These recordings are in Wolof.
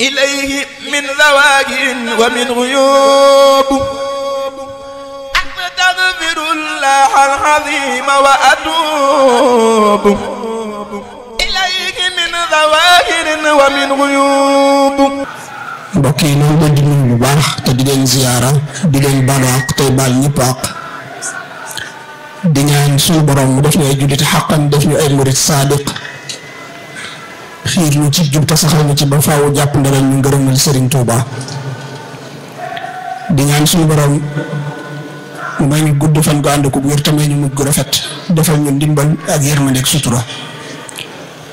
إليه من ذواجر ومن غيوب أستغفر الله العظيم وأتوب إليه من ذواجر ومن غيوب. mbokk yi noonu leen di nuyu bu baax te di leen ziyaara di leen baal àq tey baal ñëpp àq di ñaan suñu borom mu def ñu ay julliti xaqan def ñu ay murit saadiq xiir ñu ci jub te saxal ñu ci ba faawu jàpp ndalal ñu ngërëmal Serigne Touba di ñaan suñu borom mu may ñu gudd fan ko ànd ko wér te may ñu mujj gu rafet defal ñu ndimbal ak yërmande ak sutura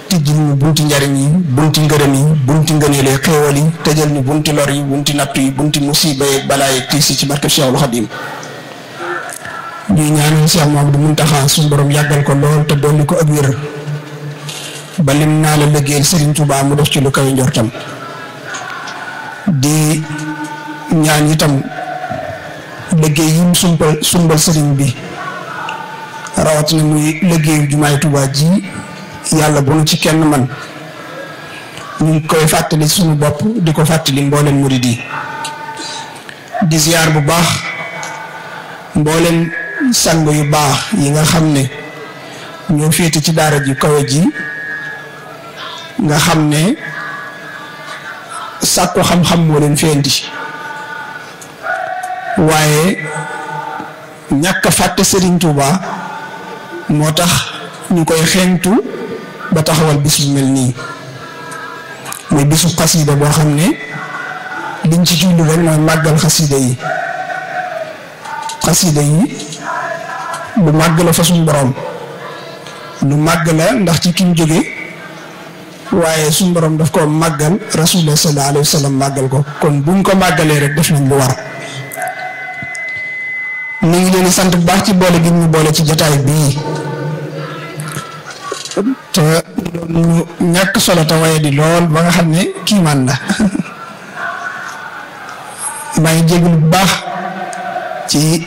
tijjil ñu bunti njariñ yi bunti ngërëm yi bunti ngëneel yi xéewal yi tëjal ñu bunti lor yi bunti nattu yi bunti musiba yi balaa yi tiis yi ci barke Cheikhul Khadim ñuy ñaanal Cheikh Mouhamadou Mountakha suñu borom yàggal ko lool te dolli ko ak wér ba lim naa la liggéeyal Serigne Touba mu def ci lu kawe njortam di ñaan itam liggéey yi mu sumbal Serigne bi rawatina muy liggéeyu jumaay Touba ji yàlla bu nu ci kenn man ñu ngi koy fàttali suñu bopp di ko fàttali mbooleen murid yi di ziyaar bu baax mbooleen sang yu baax yi nga xam ne ñoo féete ci daara ji kawe ji nga xam ne sàkku xam-xam moo leen feenti waaye ñàkk a fàtte Serigne Touba moo tax ñu koy xeeñtu ba taxawal bis bu mel nii muy bisu xasida boo xam ne liñ ci jublu rek mooy màggal xasida yi lu màgg la fa suñu borom lu màgg la ndax ci ki mu jóge waaye suñu borom daf ko màggal rasulullah sallallahu alayhi wa sallam màggal ko kon buñ ko màggalee rek def nañ lu war. ñu ngi leen di sant bu baax ci boole gi ñu boole ci jotaay bii te ñu ñàkk solo te waaye di lool ba nga xam ne kii man la maa ngi jégalu bu baax ci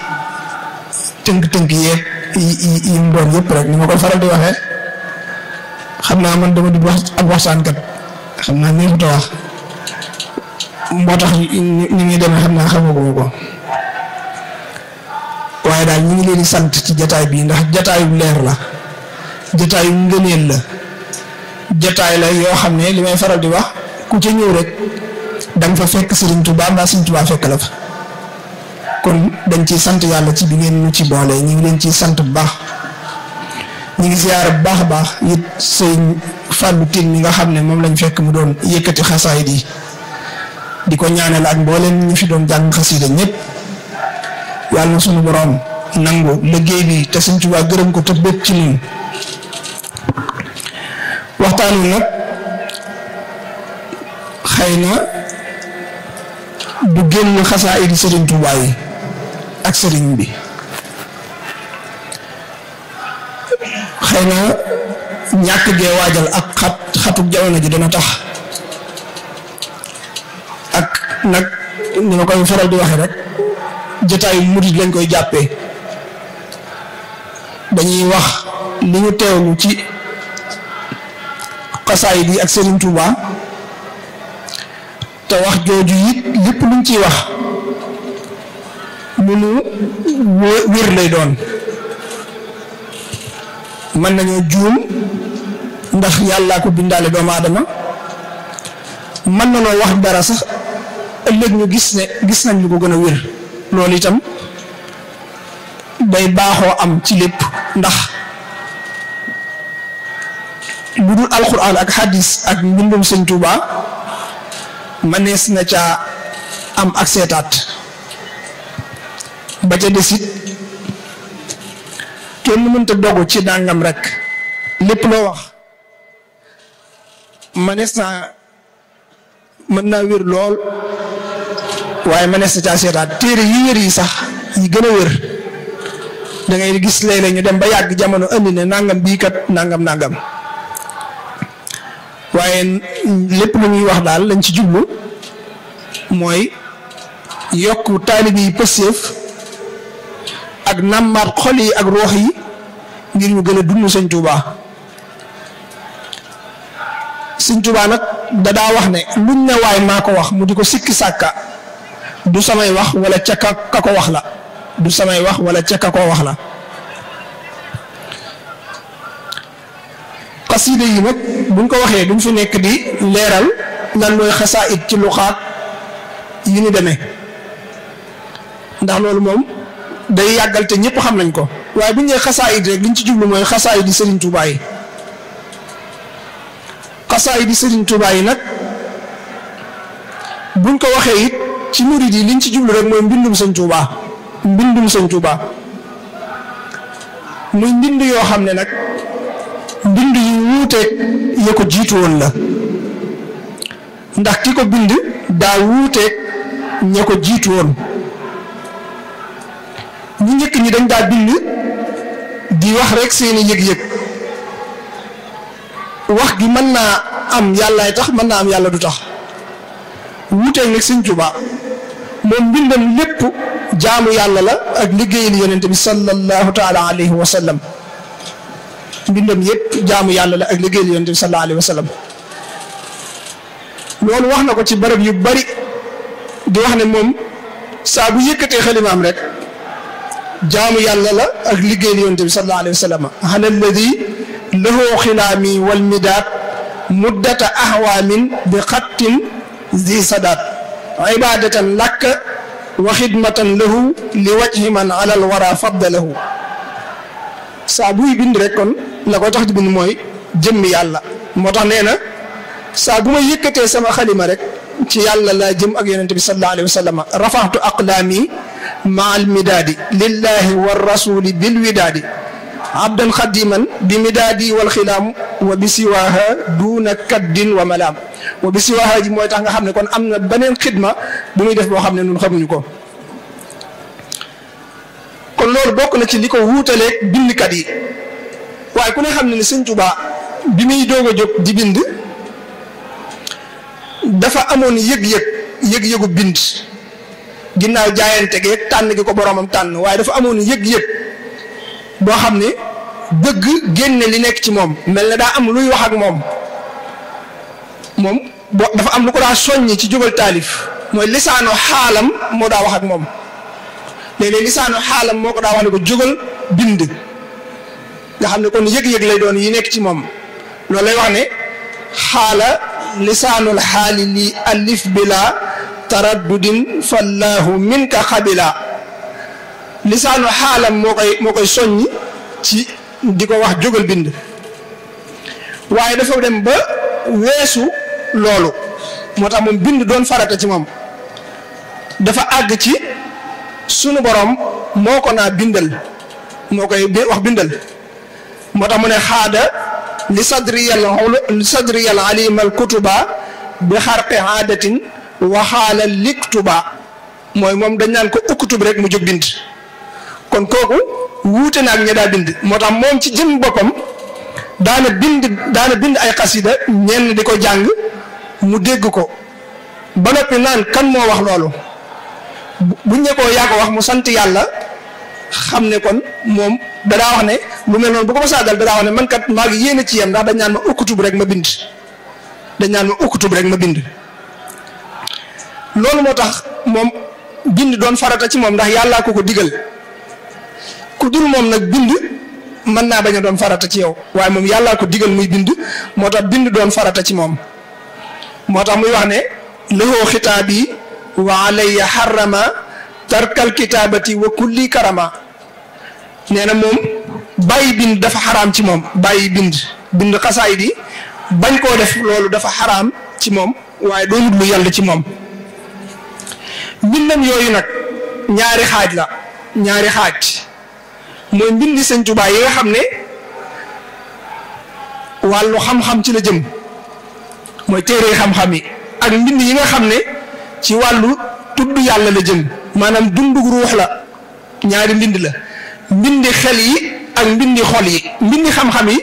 tënk-tënk yeeg yi mu doon yëpp rek ni ma koy faral di waxee xam naa man dama di wax ab waxtaankat xam naa neexut a wax moo tax ñu ngi demee xam naa xamaguma ko waaye daal ñu ngi leen di sant ci jataay bii ndax jataayu leer la jataayu ngëneel la jataay la yoo xam ne li may faral di wax ku ca ñëw rek danga fa fekk Serigne Touba mbaa Serigne Touba fekk la fa kon dañ ciy sant yàlla ci bi ngeen ñu ci boole ñu ngi leen ciy sant bu baax ñu ngi ziyaara bu baax a baax it sëñ Fallou Tine mi nga xam ne moom lañ fekk mu doon yëkkati xasaayid yi di ko ñaanal ak mbooleen ñu fi doon jàng xasida ñëpp yàlla na suñu borom nangu liggéey bi te Sëñ Tuubaa gërëm ko te bëgg ci ñun waxtaan wi nag xëy na du génn xasaayid Sëriñ Tuubaa yi ak sëriñ bi xëy na ñàkk gee waajal ak xatu jamono ji dana tax ak nag ni ma koy faral di waxe rek jotaayu murid lañ koy jàppee dañuy wax li ñu teewlu ci xasaayid yi ak Serigne Touba te wax jooju it lépp luñ ciy wax lu nu wér lay doon mën nañoo juum ndax yàllaa ko bindaale doomu aadama mën na noo wax dara sax ëllëg ñu gis nañ lu ko gën a wér loolu itam day baaxoo am ci lépp ndax lu dul alxuraan ak hadis ak mbindum Sëñ Tuuba mënees na caa am ak seetaat ba ca desit kenn mënta dogu ci dàngam rek lépp loo wax mën naa wér lool waaye mënees na caa seetaat téere yi wér yi sax yi gën a wér da ngay gis léeg-léeg ñu dem ba yàgg jamono andi ne nangam bii kat nangam waaye lépp lu ñuy wax daal lañ ci jublu mooy yokk taalibe yi pëseef ak nàmmaat xol yi ak roox yi ngir ñu gën a dund sëñ Tuubaa. sëñ Tuubaa nag da daa wax ne luñ ne waay maa ko wax mu di ko sikki sàkka du samay wax wala ca ka ko wax la du samay wax wala ca ka ko wax la. xasida yi nag buñ ko waxee duñ fi nekk di leeral lan mooy xasaayid ci luxaat yi ni demee ndax loolu moom day yàggal te ñëpp xam nañ ko waaye bu ñu nee xasaayid rek liñ ci jublu mooy xasaayid di Serigne Touba yi. xasaayid di Serigne Touba yi nag buñ ko waxee it ci murid yi liñ ci jublu rek mooy mbindum sëñ Touba mbindum sëñ Touba muy mbind yoo xam ne nag mbind yu wuuteeg ya ko jiitu woon la ndax ki ko bind daa wuuteeg ña ko jiitu woon. ñu njëkk ñi dañ daa bind di wax rek seeni yëg-yëg wax gi mën naa am yàllaay tax mën naa am yàlla du tax wuuteeg nag sëñ Tuubaa moom mbindam lépp jaamu yàlla la ak liggéeyal yonent bi sallallahu taala alayhi wa sallam mbindam yépp jaamu yàlla la ak liggéeyal yonent bi sallallahu alayhi wa sallam loolu wax na ko ci barab yu bari di wax ne moom saa bu yëkkatee xalimaam rek jaamu yàlla la ak liggéeyal yonent bi sallallahu alayhi wa sallam ala alladi lahu xilaami wal midaat muddata ahwaamin bi xattin zi sadaat ibadatan lakk wa xidmatan lahu li wajhi man alal wara faddalahu saa buy bind rek kon la ko tax di bind mooy jëmmi yàlla moo tax nee na saa bu ma yëkkatee sama xalima rek ci yàlla laa jëm ak yonent bi sallallahu alayhi wa sallam rafaxtu aqlaami ma al midaadi lillahi wa rasuli bil widaadi abdan xadiman bi midaadi wal xilaam wa bi siwaaha duuna kaddin wa malaam wa bi siwaaha ji mooy tax nga xam ne kon am na beneen xidma bu muy def boo xam ne ñun xamuñu ko kon loolu bokk na ci li ko wuutaleeg bindkat yi waaye ku ne xam ne ni sëñ Tuubaa bi muy doog a jóg di bind dafa amoon yëg-yëgu bind ginnaaw jaayante geeg tànn gi ko boromam tànn waaye dafa amoon yëg-yëg boo xam ne bëgg génne li nekk ci moom mel na daa am luy wax ak moom dafa am lu ko daa soññi ci jógal taalif mooy lisaanu xaalam moo daa wax ak moom léeg-léeg lisaanu xaalam moo ko daa wax ne ko jógal bind nga xam ne kon yëg-yëg lay doon yi nekk ci moom loolu lay wax ne xaala lisaanul xaali li alif bila taraddudin fallahu minka xabila lisaanu xaalam moo koy soññi ci di ko wax jógal bind waaye dafa dem ba weesu loolu moo tax moom bind doon farata ci moom dafa àgg ci sunu borom moo ko naa bindal moo koy wax bindal moo tax mu ne xaada li sadriyal alimal kutuba bi xarqi aadatin waxaala liktuba mooy moom dañ naan ko ukkutub rek mu jóg bind kon kooku wuute naag ña daa bind moo tax moom ci jëm boppam daana bind ay xasida ñenn di ko jàng mu dégg ko ba noppi naan kan moo wax loolu buñ ne ko yaa ko wax mu sant yàlla xam ne kon moom dadaa wax ne lu mel noonu bu ko ma saa dal dadaa wax ne man kat maa ngi yéene ci yem ndax dañ naan ma ukkutub rek ma bind loolu moo tax moom bind doon farata ci moom ndax yàllaa ko digal ku dul moom nag bind mën naa bañ a doon farata ci yow waaye moom yàllaa ko digal muy bind moo tax bind doon farata ci moom moo tax muy wax ne lahu xitaabi wa alayya harrama tarkal kitaabati wa kulli karama nee na moom bàyyi bind dafa xaraam ci moom bàyyi bind xasaay di bañ koo def loolu dafa xaraam ci moom waaye doonut lu yàlla ci moom mbindam yooyu nag ñaari xaaj mooy mbindi sëñ Tuubaa yi nga xam ne wàllu xam-xam ci la jëm mooy téere xam-xam yi ak mbind yi nga xam ne ci wàllu tudd yàlla la jëm maanaam dundug ruux la ñaari mbind la mbindi xel yi ak mbindi xol yi mbindi xam-xam yi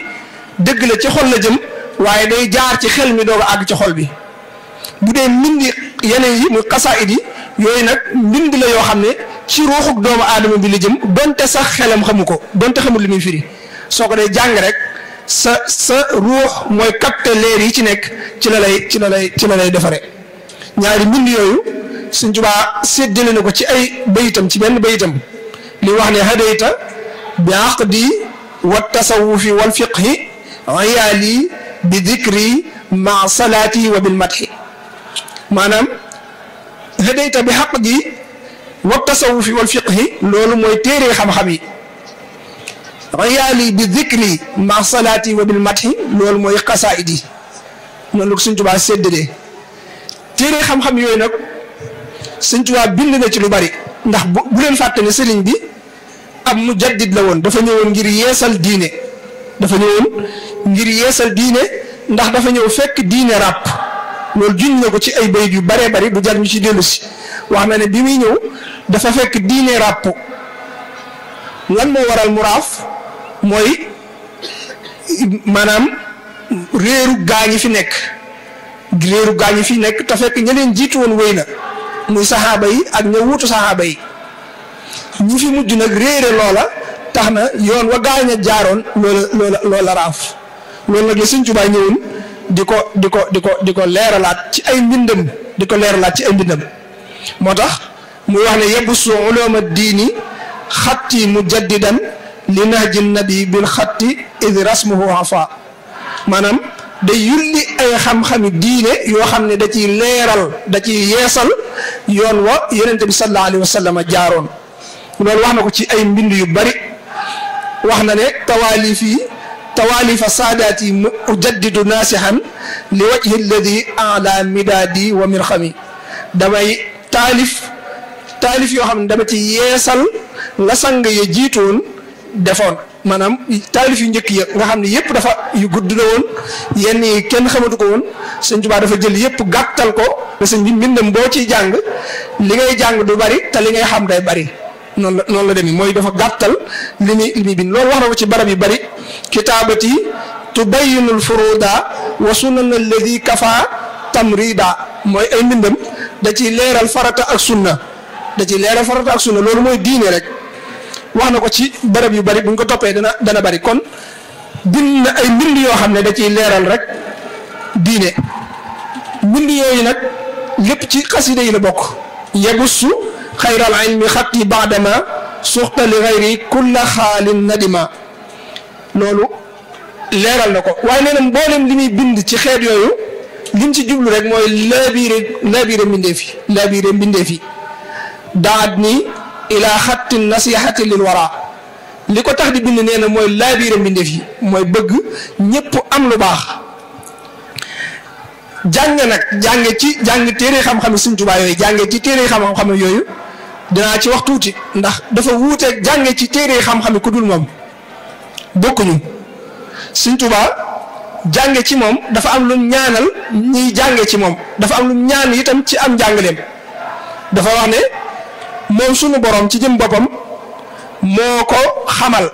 dëgg la ci xol la jëm waaye day jaar ci xel mi doog a àgg ci xol bi bu dee mbindi yeneen yi muy xasaayid yi yooyu nag mbind la yoo xam ne ci ruuxuk doomu aadama bi li jëm donte sax xelam xamu ko donte xamul li muy firi soo ko dee jàng rek sa ruux mooy capter leer yi ci nekk ci la lay defare ñaari mbind yooyu Sëñ Tuubaa séddale na ko ci ay bayitam ci benn bayitam li wax ne hadayta bi aqdi wa tasawufi wal fiqhi ayaali bi dikri ma salaati wa bil madhi maanaam hadayta bi aqdi wa tasawufi wal fiqhi loolu mooy téere xam-xam yi ayaali bi dikri ma salaati wa bil madhi loolu mooy xasaayid yi noonu la ko Sëñ Tuubaa séddalee téere xam-xam yooyu nag Sëñ Tuubaa bind na ci lu bari ndax bu leen fàtte ne sëriñ bi ab mujaddid la woon dafa ñëwoon ngir yeesal diine ndax dafa ñëw fekk diine ràpp loolu juñ na ko ci ay bayit yu baree bari du jar ñu ci dellu si wax na ne bi muy ñëw dafa fekk diine ràpp lan moo waral mu raaf mooy maanaam réeru gaa ñi fi nekk te fekk ña leen jiitu woon wéy na muy saxaaba yi ak ña wuutu saxaaba yi ñi fi mujj nag réere loola tax na yoon wa gaañ a jaaroon loola raaf loolu nag la Sëñ Tuubaa ñëwoon di ko leeralaat ci ay mbindam moo tax muy wax ne yebsu uluma diini xatti mujaddidan li nahji nabi bil xatti id rasmuhu afa maanaam day yulli ay xam-xami diine yoo xam ne da ciy leeral da ciy yeesal yoon wa yonente bi sallallahu alayhi wa sallam jaaroon loolu wax na ko ci ay mbind yu bari wax na ne tawaalifa saadaati ujaddidu naasihan li wajhi alladi ala midaadi wa mirxami damay taalif yoo xam ne dama ci yeesal la sang ya jiitoon defoon maanaam taalif yu njëkk ya nga xam ne yëpp dafa yu gudd la woon yenn yi kenn xamatu ko woon Sëñ Tuubaa dafa jël yëpp gàttal ko te sëñ bi mbindam boo ciy jàng li ngay jàng du bari te li ngay xam day bari noonu la demee mooy dafa gàttal li muy bind loolu wax na ko ci barab yu bari kitaabati tubayyinul furuda wa sunan alladi kafa tamrida mooy ay mbindam da ciy leeral farata ak sunna loolu mooy diine rek wax na ko ci barab yu bari bu ñu ko toppee dana bari kon bind na ay mbind yoo xam ne da ciy leeral rek diine mbind yooyu nag lépp ci xasida yi la bokk yebussu xayral ilmi xatti baadama suxta li xayri kulla xaalin nadima loolu leeral na ko waaye nee na mboolem li muy bind ci xeet yooyu lim ci jublu rek mooy laabiire mbindeef yi daat ni ila xatti nasihati lil wara li ko tax di bind nee na mooy laabiire mbindeef yi mooy bëgg ñëpp am lu baax jàng téere xam-xam Sëñ Tuubaa yooyu jànge ci téere xam-xam yooyu dinaa ci wax tuuti ndax dafa wuuteeg jànge ci téere xam-xam ku dul moom bokkuñu Sëñ Tuubaa jànge ci moom dafa am lu ñaanal ñiy jànge ci moom dafa am lu ñaan itam ci am njàngaleem dafa wax ne moom sunu borom ci jëm boppam moo ko xamal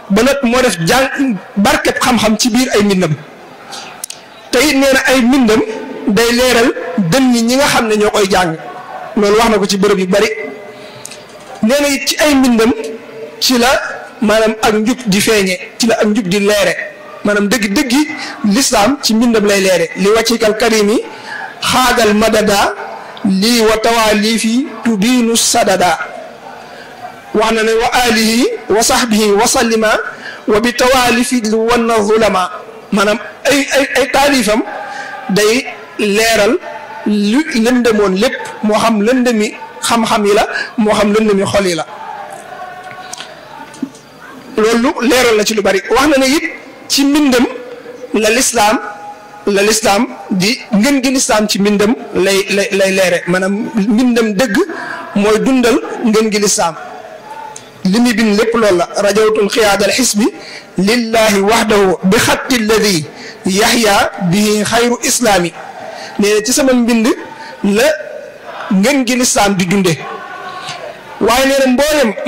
ba nag moo def barkeb xam-xam ci biir ay mbindam te it nee na ay mbindam day leeral dënn ñi nga xam ne ñoo koy jàng loolu wax na ko ci bërëb yu bari nee na it ci ay mbindam ci la maanaam ak njub di feeñe ci la ak njub di leere maanaam dëggi lislaam ci mbindam lay leere li waccikal karimi xaagal madada lii wa tawaalifi tubiinu sadada wax na ne wa alihi wa sahbihi wa sallima wa bi tawaalifi lu wanna zulama maanaam ay taalifam day leeral lu lëndëmoon lépp moo xam lëndëmi xam-xam yi la moo xam lëndëmi xol yi la loolu leeral na ci lu bari wax na ne it ci mbindam la lislaam di ngën gi lislaam ci mbindam lay leere maanaam mbindam dëgg mooy dundal ngën gi lislaam li muy bind lépp loolu la rajawtul xiyaadal xisbi lillahi waxdahu bi xatti alladi yaxya bihi xayru islaami nee na ci sama mbind la ngën gi lislaam di dunde waaye nee na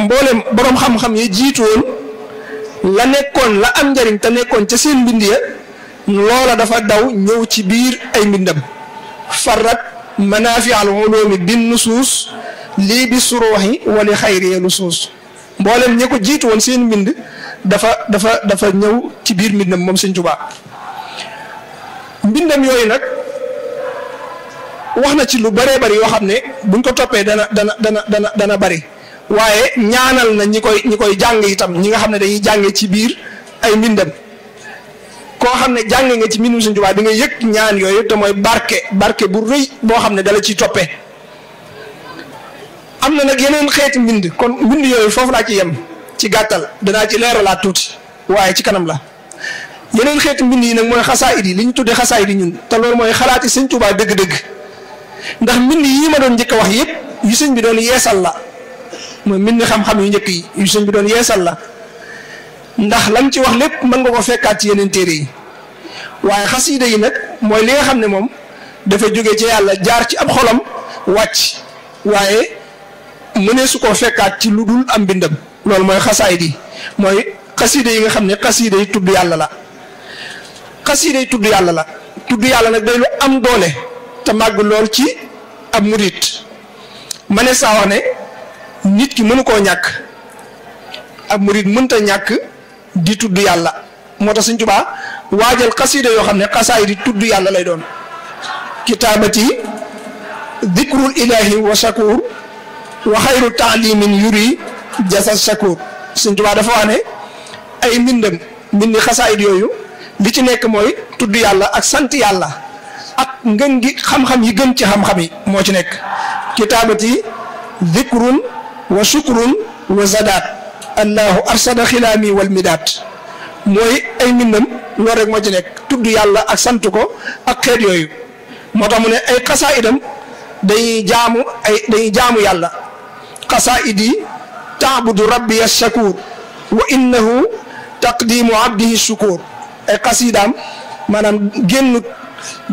mboolem boroom xam-xam yi jiitu woon la nekkoon la am njariñ te nekkoon ca seen mbind ya loola dafa daw ñëw ci biir ay mbindam farat manaafi al ulumi bin nusuus lii bi suruuxi wali xayri lu suus mboolem ñi ko jiitu woon seen mbind dafa ñëw ci biir mbindam moom Sëñ Tuubaa mbindam yooyu nag wax na ci lu bëree bëri yoo xam ne buñ ko toppee dana bëri waaye ñaanal na ñi koy jàng itam ñi nga xam ne dañuy jànge ci biir ay mbindam koo xam ne jàng nga ci mbindum Sëñ Tuubaa di nga yëg ñaan yooyu te mooy barke bu rëy boo xam ne dala ciy toppee am na nag yeneen xeeti mbind kon mbind yooyu foofu laa ci yem ci gàttal danaa ci leeralaat tuuti waaye ci kanam la yeneen xeeti mbind yi nag mooy xasaayid yi li ñu tuddee xasaayid yi ñun te loolu mooy xalaati Sëñ Tuubaa dëgg-dëgg ndax mbind yii ma doon njëkk a wax yëpp yu sëñ bi doon yeesal la mooy mbind xam-xam yu njëkk yi yu sëñ bi doon yeesal la ndax lam ci wax lépp mën nga ko fekkaat ci yeneen téere yi waaye xasiida yi nag mooy li nga xam ne moom dafa jóge ci yàlla jaar ci ab xolam wàcc waaye mënee su koo fekkaat ci lu dul am mbindam loolu mooy xasaayid yi mooy xasiida yi nga xam ne xasiida yi tudd yàlla la xasiida yi tudd yàlla la tudd yàlla nag day lu am doole te màgg lool ci ab murit ma ne saa wax ne nit ki mënu koo ñàkk ab murit mënta ñàkk di tudd yàlla moo tax Sëñ Tuubaa waajal xasiida yoo xam ne xasaayid di tudd yàlla lay doon kitaabati dikrul ilahi wa shakur wa xayru taalimin yuri jasa shakur Sëñ Tuubaa dafa wax ne ay mbindi xasaayid yooyu li ci nekk mooy tudd yàlla ak sant yàlla ak ngën gi xam-xam yi gën ci xam-xam yi moo ci nekk kitaabati dikrun wa shukrun wa zadaat allahu arsada xilaami wal midaat mooy ay mbindam loolu rek moo ci nekk tudd yàlla ak sant ko ak xeet yooyu moo tax mu ne ay xasaayidam dañuy jaamu yàlla xasaayid yi taabudu rabbiya shakur wa innahu taqdimu abdihi shukur ay xasiidaam maanaam génn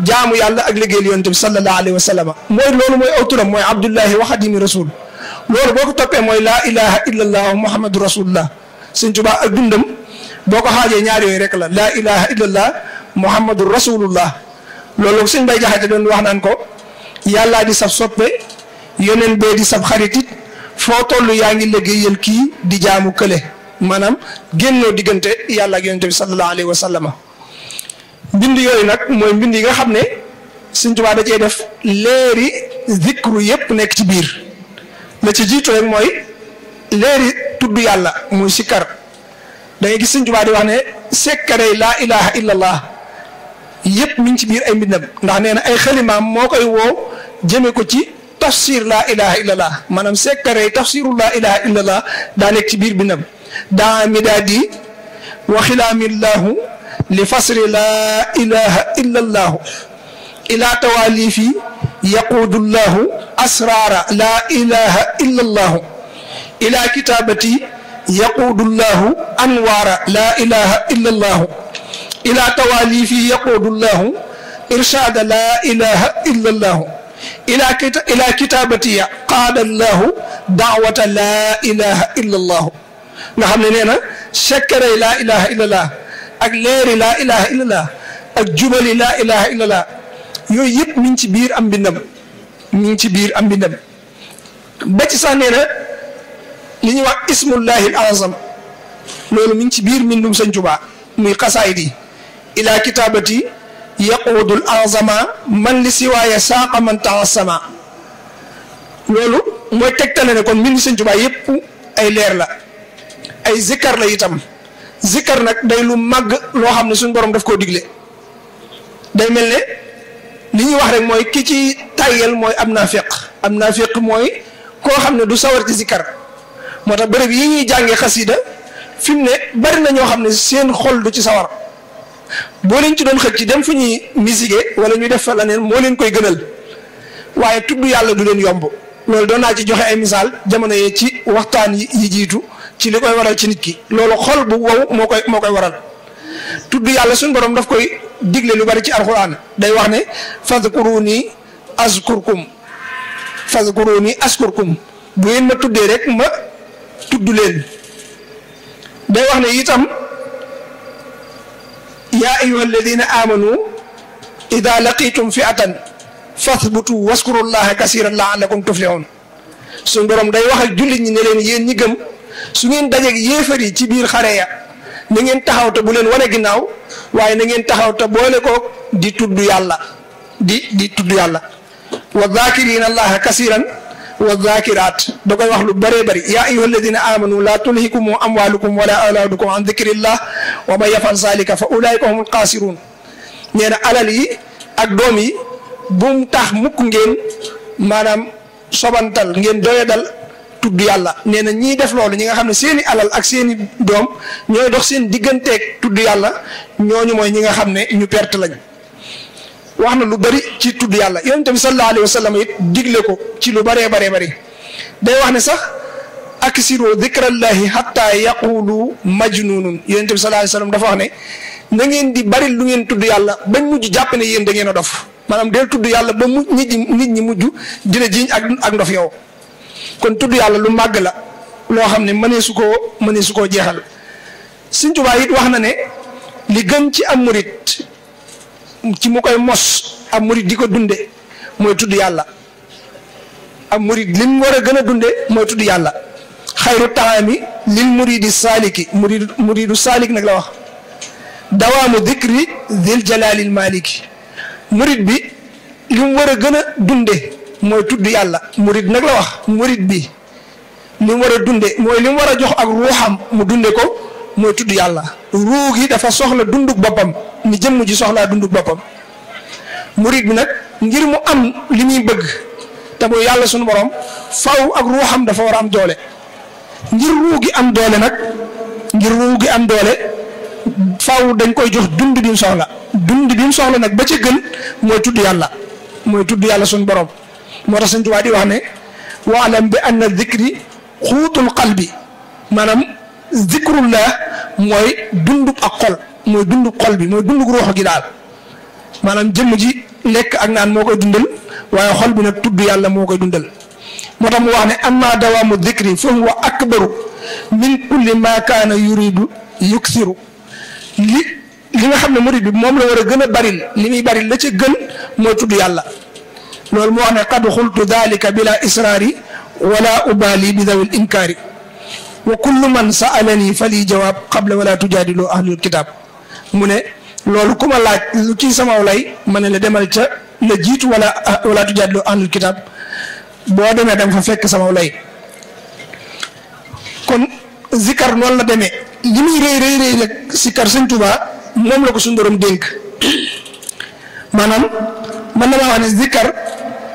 jaamu yàlla ak liggéeyal yonent bi sallallahu alayhi wa sallam mooy loolu mooy aw turam mooy abdullahi wa xadimi rasul loolu boo ko toppee mooy laa ilaha illallah muhammadu rasulullah Sëñ Tuubaa ak dundam boo ko xaajee ñaar yooyu rek la laa ilaha illallah muhammadu rasulullah loolu Sëñ Bay Jaxate doon wax naan ko yàllaa di sab soppe yoneen bee di sab xaritit foo toll yaa ngi liggéeyal kii di jaamu kële maanaam génnoo diggante yàlla ak yonent bi sallallahu alayhi wa sallam mbind yooyu nag mooy mbind yi nga xam ne Sëñ Tuubaa da cee def leeri zikru yépp nekk ci biir la ci jiitu rek mooy leeri tudd yàlla muy sikkar da ngay gis Sëñ Tuubaa di wax ne sekkarey laa ilaha illallah yépp mi ngi ci biir ay mbindam ndax nee na ay xalimaam moo koy woo jëme ko ci tafsir laa ilaha illallah maanaam sekkarey tafsiru laa ilaha illallah daa nekk ci biir mbindam daa midaadi wa xilaamillahu li fasri laa ilaha illallahu ila tawalifi yaqudullahu asrara laa ilaha illallahu ila kitabati yaqudullahu anwara laa ilaha illallahu ila tawalifi yaqudullahu irshada laa ilaha illallahu ila kitabati qaadallahu daawata laa ilaha illallahu nga xam ne nee na sekkarey laa ilaha illallah ak leeri laa ilaha illallah ak jubali laa ilaha illallah yooyu yëpp mi ngi ci biir am mbindam ba ci sax nee na li ñuy wax ismullahi al azam loolu mi ngi ci biir mbindum Sëñ Tuubaa muy xasaayid yi ila kitabati yaqudul azama man li siwaaya saaqa man taasama loolu mooy tegtale ne kon mbindi Sëñ Tuubaa yëpp ay leer la ay zikkar la itam zikkar nag day lu màgg loo xam ne suñu borom daf koo digle day mel ne li ñuy wax rek mooy ki ci tàyyel mooy am naafiq mooy koo xam ne du sawar ci zikkar moo tax bërëb yi ñuy jàngee xasida fi mu ne bari na ñoo xam ne seen xol du ci sawar boo leen ci doon xëcc ci dem fu ñuy misige wala ñu def fa leneen moo leen koy gënal waaye tudd yàlla du leen yomb loolu doon naa ci joxe ay misaal jamono yee ci waxtaan yi jiitu ci li koy waral ci nit ki loolu xol bu wow moo koy waral tudd yàlla suñu borom daf koy digle lu bari ci alxuraan day wax ne fadkuruni askurkum bu ngeen ma tuddee rek ma tudd leen day wax ne itam yaa ayyuha alladina amanu ida laqitum fi'atan fathbutu waskurullaha kasiran la'allakum tuflihun suñu borom day wax ak jullit ñi ne leen yéen ñi gëm su ngeen dajeeg yéefar yi ci biir xare ya na ngeen taxaw te bu leen wane ginnaaw waaye na ngeen taxaw te boole ko di tudd yàlla di tudd yàlla wa zaakiriina allaha kasiran wa zaakiraat da koy wax lu bëree bëri yaa ayyuha alladina amanu laa tulhikum amwalukum wala awlaadukum an dikrillah wa man yafal zalika fa ulaika humul xaasiruun nee na alal yi ak doom yi bum tax mukk ngeen maanaam sobantal ngeen doyadal tudd yàlla nee na ñiy def loolu ñi nga xam ne seeni alal ak seeni doom ñooy dox seen digganteeg tudd yàlla ñooñu mooy ñi nga xam ne ñu perte lañ wax na lu bari ci tudd yàlla yonent bi sallallahu alayhi wa sallam it digle ko ci lu bëree bëree bëri day wax ne sax aksiru dikrallahi hatta yaqulu majnunun yonent bi sallallahu alayhi wa sallam dafa wax ne na ngeen di bari lu ngeen tudd yàlla bañ mujj jàpp ne yéen da ngeen a dof maanaam del tudd yàlla ba mu nit ñi mujj dina jiiñ ak ndof yow kon tudd yàlla lu màgg la loo xam ne mënee su koo jeexal Sëñ Tuubaa it wax na ne li gën ci am murit ci mu koy mos am murit di ko dunde mooy tudd yàlla am murit li mu war a gën a dunde mooy tudd yàlla xayru taami lil muridi saaliki muridu saalik nag la wax dawaamu dikri dil jalaalil maliki murit bi li mu war a gën a dunde mooy tudd yàlla murit nag la wax murit bi li mu war a dunde mooy li mu war a jox ak ruuxam mu dunde ko mooy tudd yàlla ruu gi dafa soxla dunduk boppam ni jëmm ji soxlaa dunduk boppam murit bi nag ngir mu am li muy bëgg te mooy yàlla sunu borom faw ak ruuxam dafa war a am doole ngir ruu gi am doole nag ngir ruu gi am doole faw dañ koy jox dund bi mu soxla nag ba ca gën mooy tudd yàlla sunu borom moo tax Sëñ Tuubaa di wax ne waalam bi anna dikri xuutul qalbi maanaam zikrullah mooy dundub ak xol mooy dundub xol bi mooy dundub ruux gi daal maanaam jëmm ji lekk ak naan moo koy dundal waaye xol bi nag tudd yàlla moo koy dundal moo tax mu wax ne amma dawaamu dikri fa huwa akbaru min kulli ma kaana yuridu yuksiru li nga xam ne murid bi moom la war a gën a baril li muy baril la ca gën mooy tudd yàlla loolu mu wax ne qad xultu dalika bila israari wala ubali bi dawil inkaari wa kullu man saalani fali jawaab qabla wala tujaadilu ahlul kitaab mu ne loolu ku ma laaj lu ci sama lay ma ne la demal ca la jiitu wala tujaadilu ahlul kitaab boo demee da nga fa fekk sama lay kon zikar noonu la demee li muy rëy rek zikar Sëñ Tuubaa moom la ko suñu borom dénk maanaam man damaa wax ne zikar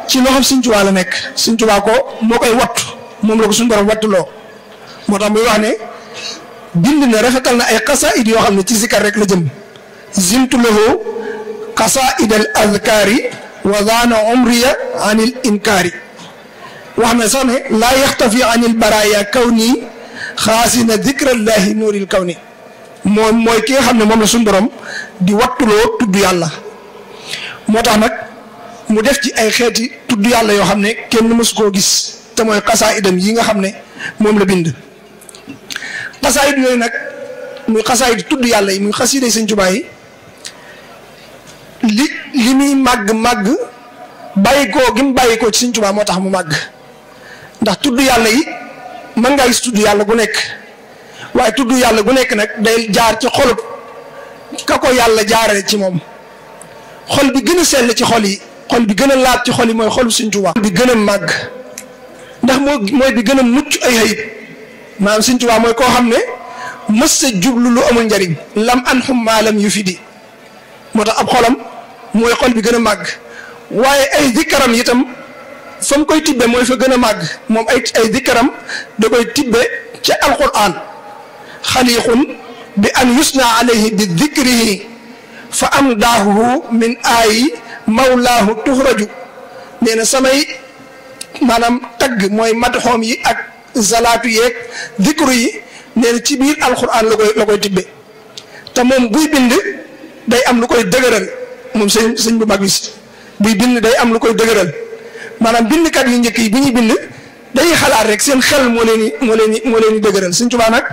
ci loxoom Sëñ Tuubaa la nekk Sëñ Tuubaa ko moo koy wattu moom la ko suñu borom wattuloo moo tax muy wax ne bind na rafetal na ay xasaid yoo xam ne ci zikar rek la jëm zintu lahu xasaid al azkaari wa zaana umriya anil inkaari wax na sax ne laa yaxtafi anil baraya kaw nii xaasina dikrallahi nuuril kaw ni moom mooy ki nga xam ne moom la suñu borom di wattuloo tudd yàlla moo tax nag mu def ci ay xeeti tudd yàlla yoo xam ne kenn mësu koo gis te mooy xasaayidam yi nga xam ne moom la bind xasaayid yooyu nag muy xasaayid tudd yàlla yi muy xasiiday Sëñ Tuubaa yi li muy màgg bàyyi koo gi mu bàyyi koo ci Sëñ Tuubaa moo tax mu màgg ndax tudd yàlla yi mën ngaa gis tudd yàlla gu nekk waaye tudd yàlla gu nekk nag day jaar ci xolub ka ko yàlla jaarale ci moom xol bi gën a sell ci xol yi xol bi gën a laab ci xol yi mooy xolu Sëñ Tuubaa bi gën a màgg ndax mooy bi gën a mucc ay ayib maanaam Sëñ Tuubaa mooy koo xam ne mës sa jublu lu amul njariñ lam an xummaalam yu fi di moo tax ab xolam mooy xol bi gën a màgg waaye ay dikkaram itam fa mu koy tibbe mooy fa gën a màgg moom ay dikkaram da koy tibbe ca alquran xaliqun bi an yusna alayhi bi dikrihi fa am daahuhu min aayi mawlaahu tuxraju nee na samay maanaam tagg mooy madxoom yi ak zalaatu yeeg dikru yi nee na ci biir alquran la koy tibbe te moom buy bind day am lu koy dëgëral moom sëñ bu mag bi buy bind day am lu koy dëgëral maanaam bindkat yu njëkk yi bu ñuy bind dañuy xalaat rek seen xel moo leen di dëgëral Sëñ Tuubaa nag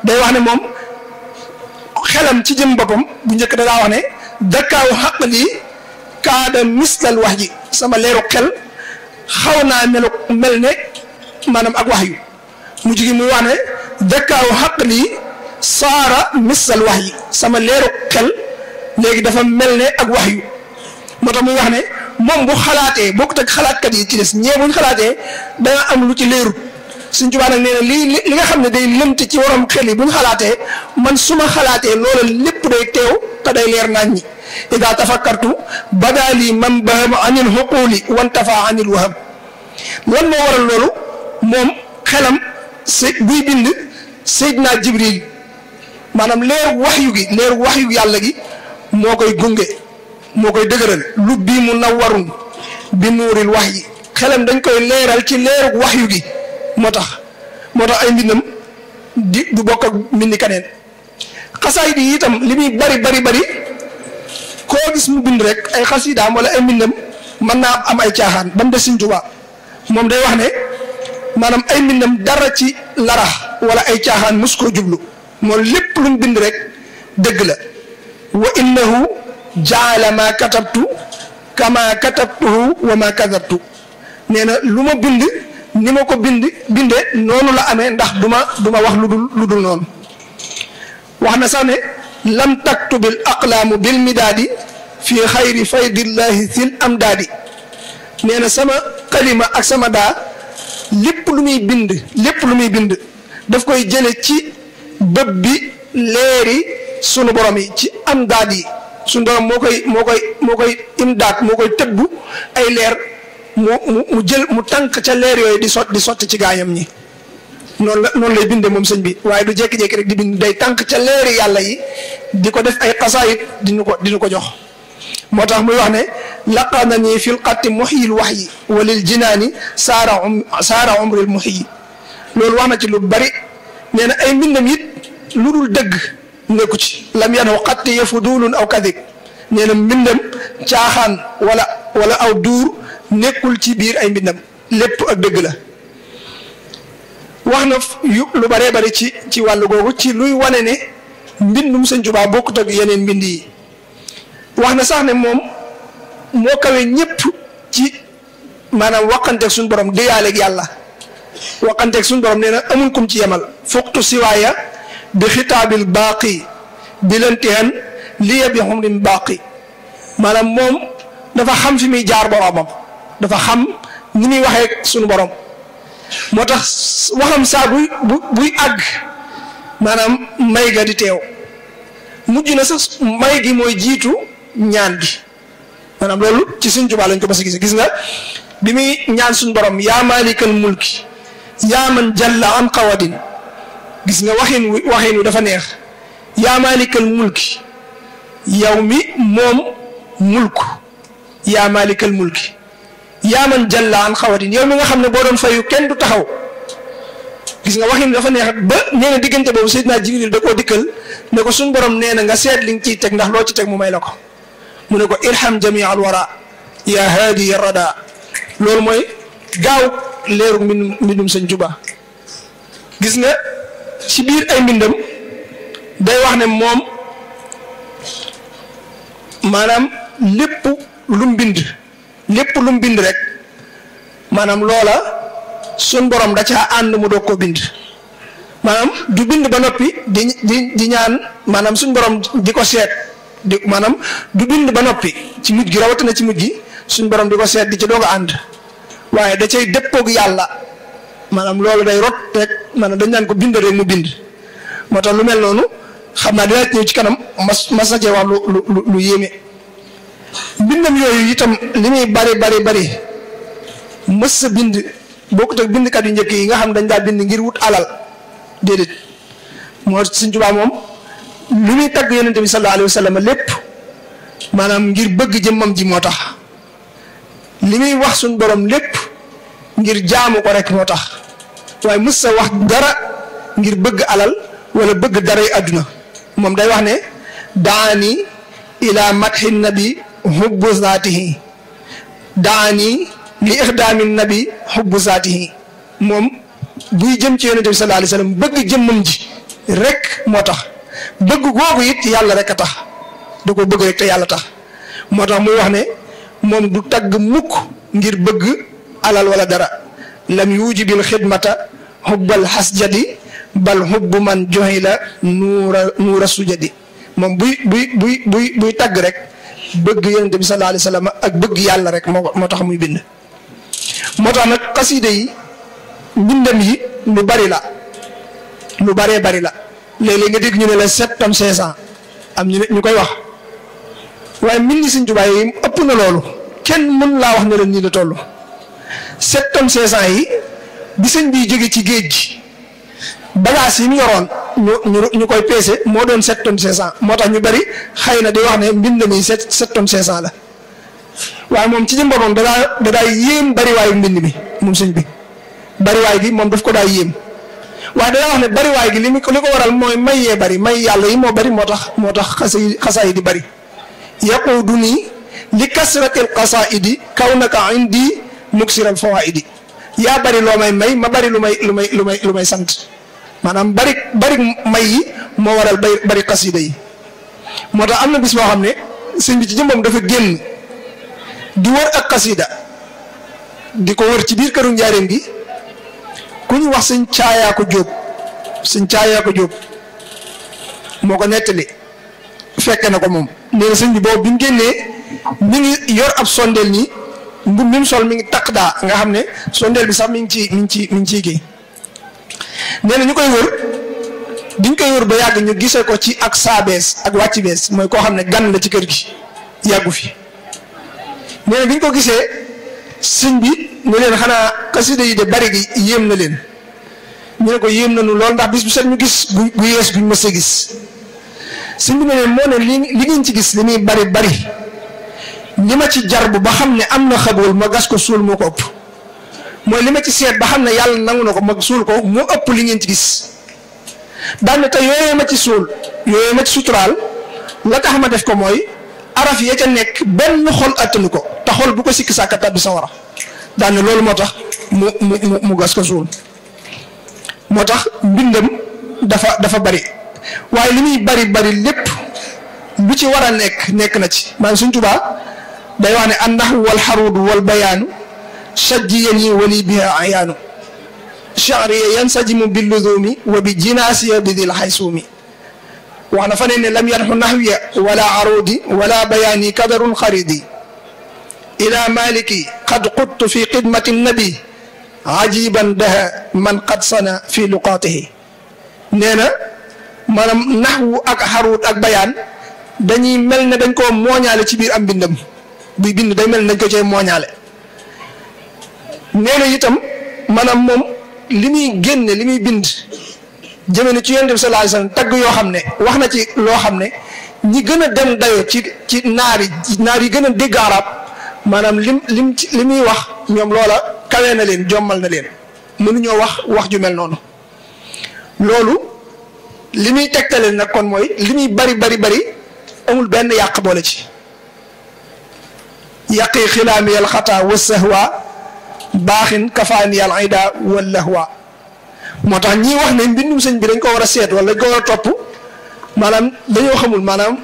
day wax ne moom xelam ci jëm boppam bu njëkk da daa wax ne dakkaaw xaq lii kaada mislal wax ji sama leeru xel xaw naa mel ne maanaam ak waxyu mujj gi muy wax ne dakkaaw xaq lii saara misal wax yi sama leeru xel léegi dafa mel ne ak waxyu moo tax muy wax ne moom bu xalaatee bokkut ak xalaatkat yi ci des ñee buñ xalaatee dana am lu ci leerut Sëñ Tuubaa nag nee na li nga xam ne day lënt ci waram xel yi buñ xalaatee man su ma xalaatee loola lépp day teew te day leer naañ ñi ida tafakkartu badaali man bahama anil xuquuli wantafa anil waham lan moo waral loolu moom xelam buy bind Seydina Jibril maanaam leeru waxyu yàlla gi moo koy gunge moo koy dëgëral lu bii mu nawwarun bi nuuril wax yi xelam dañ koy leeral ci leeru waxyu gi moo tax ay mbindam du bokk ak mbindi kaneen xasaayid yi itam li muy bari koo gis mu bind rek ay xasidaam wala ay mbindam mën naa am ay caaxaan ba mu des Sëñ Tuubaa moom day wax ne maanaam ay mbindam dara ci larax wala ay caaxaan mus koo jublu moom lépp lu mu bind rek dëgg la wa innahu jaala ma katabtu kama katabtuhu wa ma kadabtu nee na lu ma bind ni ma ko binde noonu la amee ndax du ma wax lu dul noonu wax na sax ne lam taktubil aqlaamu bil midaadi fi xayri faydillahi sil amdaadi nee na sama kalima ak sama daa lépp lu muy bind daf koy jële ci bëb bi leeri sunu borom yi ci amdaad yi sunu borom moo koy imdaad moo koy tëbbu ay leer mu jël mu tànk ca leer yooyu di sotti ci gaayam ñi noonu lay binde moom sëñ bi waaye du jékki-jékki rek di bind day tànk ca leeri yàlla yi di ko def ay xasaayit dinu ko jox moo tax muy wax ne laqana nii fil xatti muhyil wahyi walil jinaani saara umril muhyi loolu wax na ci lu bari nee na ay mbindam it lu dul dëgg nekku ci lam yanhu xatti yafudulun aw kadib nee na mbindam caaxaan wala aw duur nekkul ci biir ay mbindam lépp ak dëgg la wax na lu baree bari ci wàllu googu ci luy wane ne mbindum Sëñ Tuubaa bokkut ak yeneen mbind yi wax na sax ne moom moo kawe ñëpp ci maanaam waqanteeg suñu borom déyaaleeg yàlla waqanteeg suñu borom nee na amul kum ci yemal fuqtu siwaaya bi xitaabil baaqi bi lantihan liya bi xumrin baaqi maanaam moom dafa xam fi muy jaar boromam dafa xam ni muy waxee suñu borom moo tax waxam saa buy àgg maanaam may ga di teew mujj na sax may gi mooy jiitu ñaan gi maanaam loolu ci Sëñ Tuubaa lañ ko basi gis nga bi muy ñaan suñu borom yaa maalikal mulki yaa man jalla an qawadin gis nga waxin wi dafa neex yaa maalikal mulki yow mi moom mulku yaa maalikal mulki yaa man jalla an qawadin yow mi nga xam ne boo doon fayu kenn du taxaw gis nga waxin dafa neex ba nee na diggante boobu Seydina Jibril da koo dikkal ne ko suñu borom nee na nga seet li nga ciy teg ndax loo ci teg mu may la ko mu ne ko irham jamia al wara yaa haadi ya rada loolu mooy gaaw leeru mbindum Sëñ Tuubaa gis nga ci biir ay mbindam day wax ne moom maanaam lépp lu mu bind rek maanaam loola suñ borom da caa ànd mu doog koo bind maanaam du bind ba noppi di ñaan maanaam suñ borom di ko seet maanaam du bind ba noppi ci mujj gi rawatina ci mujj gi suñ borom di ko seet di ci doog a ànd waaye da cay dëppoog yàlla maanaam loolu day rot rek maanaam dañ naan ko bind rek mu bind moo tax lu mel noonu xam naa dina ñëw ci kanam mas na cee wax lu yéeme mbindam yooyu itam li muy bari mës sa bind bokkut ak bindkat yu njëkk yi nga xam dañ daa bind ngir wut alal déedéet moo Sëñ Tuubaa moom lu muy tagg Yonent bi sallallahu alayhi wa sallam lépp maanaam ngir bëgg jëmmam ji moo tax li muy wax suñ borom lépp ngir jaamu ko rek moo tax waaye mës sa wax dara ngir bëgg alal wala bëgg daray àdduna moom day wax ne daani ila madhi nabi hubbu zaatihi daani li ixdaami nabi xubbu zaatihi moom buy jëm ci Yonent bi sallallahu alayhi wa sallam bëgg jëmmam ji rek moo tax bëgg googu it yàlla rek a tax da ko bëgg rek te yàlla tax moo tax muy wax ne moom du tagg mukk ngir bëgg alal wala dara lam yujibil xidmata xubbal xasjadi bal xubbu man joxila nuura sujadi moom buy tagg rek bëgg yonent bi sallallahu alayhi wa sallam ak bëgg yàlla rek moo tax muy bind. moo tax nag xasida yi mbindam yi lu bari la lu baree bari la léeg-léeg nga dégg ñu ne la 7 tonnes 500 am ñu koy wax waaye mbindi Sëñ Tuubaa yi ëpp na loolu kenn mën laa wax ne la nii la toll 7 tonnes 500 yi bi sëñ bi jóge ci géej gi bagages yi mu yoroon ñu koy peese moo doon 7 tonnes 500 moo tax ñu bari xëy na di wax ne mbind mi 7 tonnes 500 la waaye moom ci jëm boppam da daa yéem bariwaayu mbind mi moom sëñ bi bariwaay gi moom daf ko daa yéem waaye dana wax ne bariwaay gi li ko waral mooy may yee bari may yàlla yi moo bari moo tax xasaa yi di bari yaquudu nii li kasratil qasaidi kawnaka indi muksiral fawaidi yaa bari loo may ma bari lu may sant maanaam bari may yi moo waral bari xasida yi moo tax am na bis boo xam ne sëñ bi ci jëmbam dafa génn di wër ak xasida di ko wër ci biir këru njaareem gi ku ñu wax sëñ caayaa ko jóob moo ko nettali fekke na ko moom nee na sëñ bi boobu bi mu génnee mi ngi yor ab sondeel nii mbub mi mu sol mi ngi takk daa nga xam ne sondeel bi sax mi ngi ciy kii nee na ñu koy wër diñ koy wër ba yàgg ñu gisee ko ci ak saa bees ak wàcc bees mooy koo xam ne gan la ci kër gi yàggu fi nee na biñ ko gisee sëñ bi ne leen xanaa xasida yi de bari gi yéem na leen ñu ne ko yéem nañu lool ndax bis bu set ñu gis bu yees buñ mës a gis sëñ bi ne leen moo ne li ngeen ci gis li muy bari li ma ci jar bu ba xam ne am na xabool ma gas ko suul moo ko ëpp mooy li ma ci seet ba xam ne yàlla nangu na ko ma suul ko moo ëpp li ngeen ci gis daanaka te yooyee ma ci suul yooyee ma ci suturaal la tax ma def ko mooy araf ya ca nekk benn xol attanu ko te xol bu ko sikki sàkka tàbbi sa wara daane loolu moo tax mu gas ko suul moo tax mbindam dafa bari waaye li muy bari lépp lu ci war a nekk na ci maanaam Sëñ Tuubaa day wax ne an-nahwu wal xaruudu wal bayaanu sajjiyani wali biha ayaanu sha'riya yansajimu bil luzumi wa bi jinaasiya bi dil xaysuumi wax na fa ne lam yanxu naxwiya wala aruudi wala bayaani kadarun xaridi ila maliki qad quttu fi xidmati nabi ajiban daha man qad sana fi luqaatihi nee na maanaam naxwu ak xaruud ak bayaan dañuy mel ne dañ koo mooñaale ci biir am bindam buy bind day mel ne dañ ko cee mooñaale nee na itam maanaam moom li muy génne li muy bind jëme ne ci yonent bi sallallahu alayhi wasallam tagg yoo xam ne wax na ci loo xam ne ñi gën a dem dayoo ci naar yi gën a dégg arab maanaam li muy wax ñoom loola kawee na leen jommal na leen mënuñoo wax ju mel noonu loolu li muy tegtale nag kon mooy li muy bari amul benn yàq boole ci yàqi xilaami al xataa wa sahwa baaxin kafaani al ida wal lahwa moo tax ñii wax ne mbindum sëñ bi dañ ko war a seet wala dañ ko war a topp maanaam dañoo xamul maanaam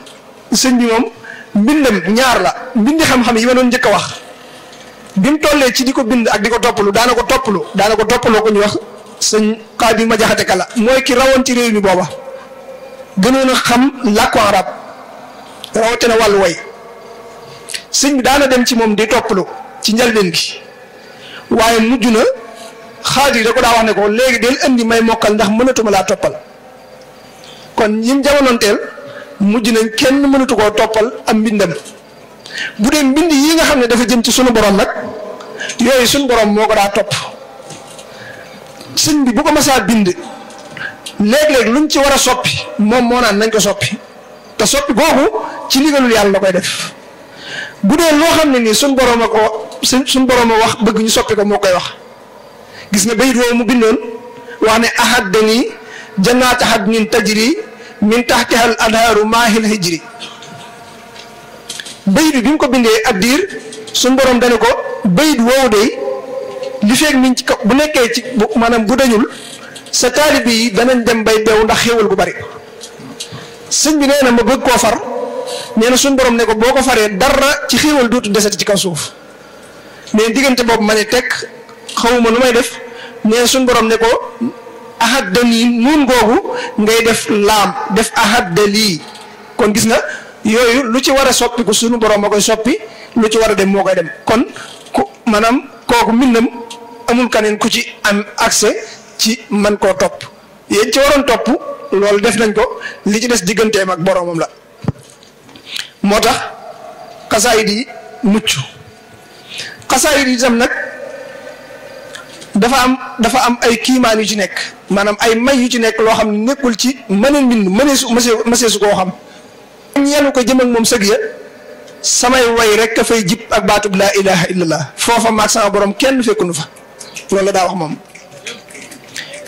sëñ bi moom mbindam ñaar la mbindi xam-xam yi ma doon njëkk a wax bi mu tollee ci di ko bind ak di ko toppalu daana ko toppaloo ko ñu wax sëñ Xaadim ma jaxate kala mooy ki rawoon ci réew mi booba gënoon a xam làkku arab rawatina wàllu way sëñ bi daana dem ci moom di toppalu ci njëlbeen gi waaye mujj na Xaadir da ko daa wax ne ko léegi del indi may mokkal ndax mënatuma laa toppal kon ñim jamonoonteel mujj nañ kenn mënatu koo toppal am mbindam bu dee mbind yi nga xam ne dafa jëm ci sunu borom nag yooyu sunu borom moo ko daa topp sëñ bi bu ko masaa bind léeg-léeg luñ ci war a soppi moom moo naan nañ ko soppi te soppi googu ci ndigalul yàlla la koy def bu dee loo xam ne nii sunu borom a wax bëgg ñu soppi ko moo koy wax. gis nga bayit woowu mu bindoon wax ne ahaddani jannaat ahadnin tajri min tahtiha al anhaaru maahil hijri bayit bi mu ko bindee ab diir suñ borom dane ko bayit woowu de li feeg mi ci bu nekkee ci maanaam bu dañul sa taalibe yi danañ dem bay beew ndax xéewal gu bari sëñ bi nee na ma bëgg koo far nee na suñ borom ne ko boo ko faree dara ci xéewal dootu desati ci kaw suuf mais diggante boobu ma ne tekk xawuma nu may def nee suñ borom ne ko ahad da nii nuun googu ngay def laam def ahad da lii kon gis nga yooyu lu ci war a soppi ko suñu borom ma koy soppi lu ci war a dem moo koy dem kon ku maanaam kooku mbindam amul kaneen ku ci am accès ci man koo topp yéen ci waroon topp loolu def nañ ko li ci des digganteem ak boromam la moo tax xasaayid yi mucc xasaayid yi itam nag dafa am ay kiimaan yu ci nekk maanaam ay may yu ci nekk loo xam ne nekkul ci mëneen mbind mësee su koo xam ñeenu ko jëm ak moom sëg ya samay way rek ka fay jib ak baatub laa ilaha illallah foofa maag sama borom kenn fekkunu fa loolu la daa wax moom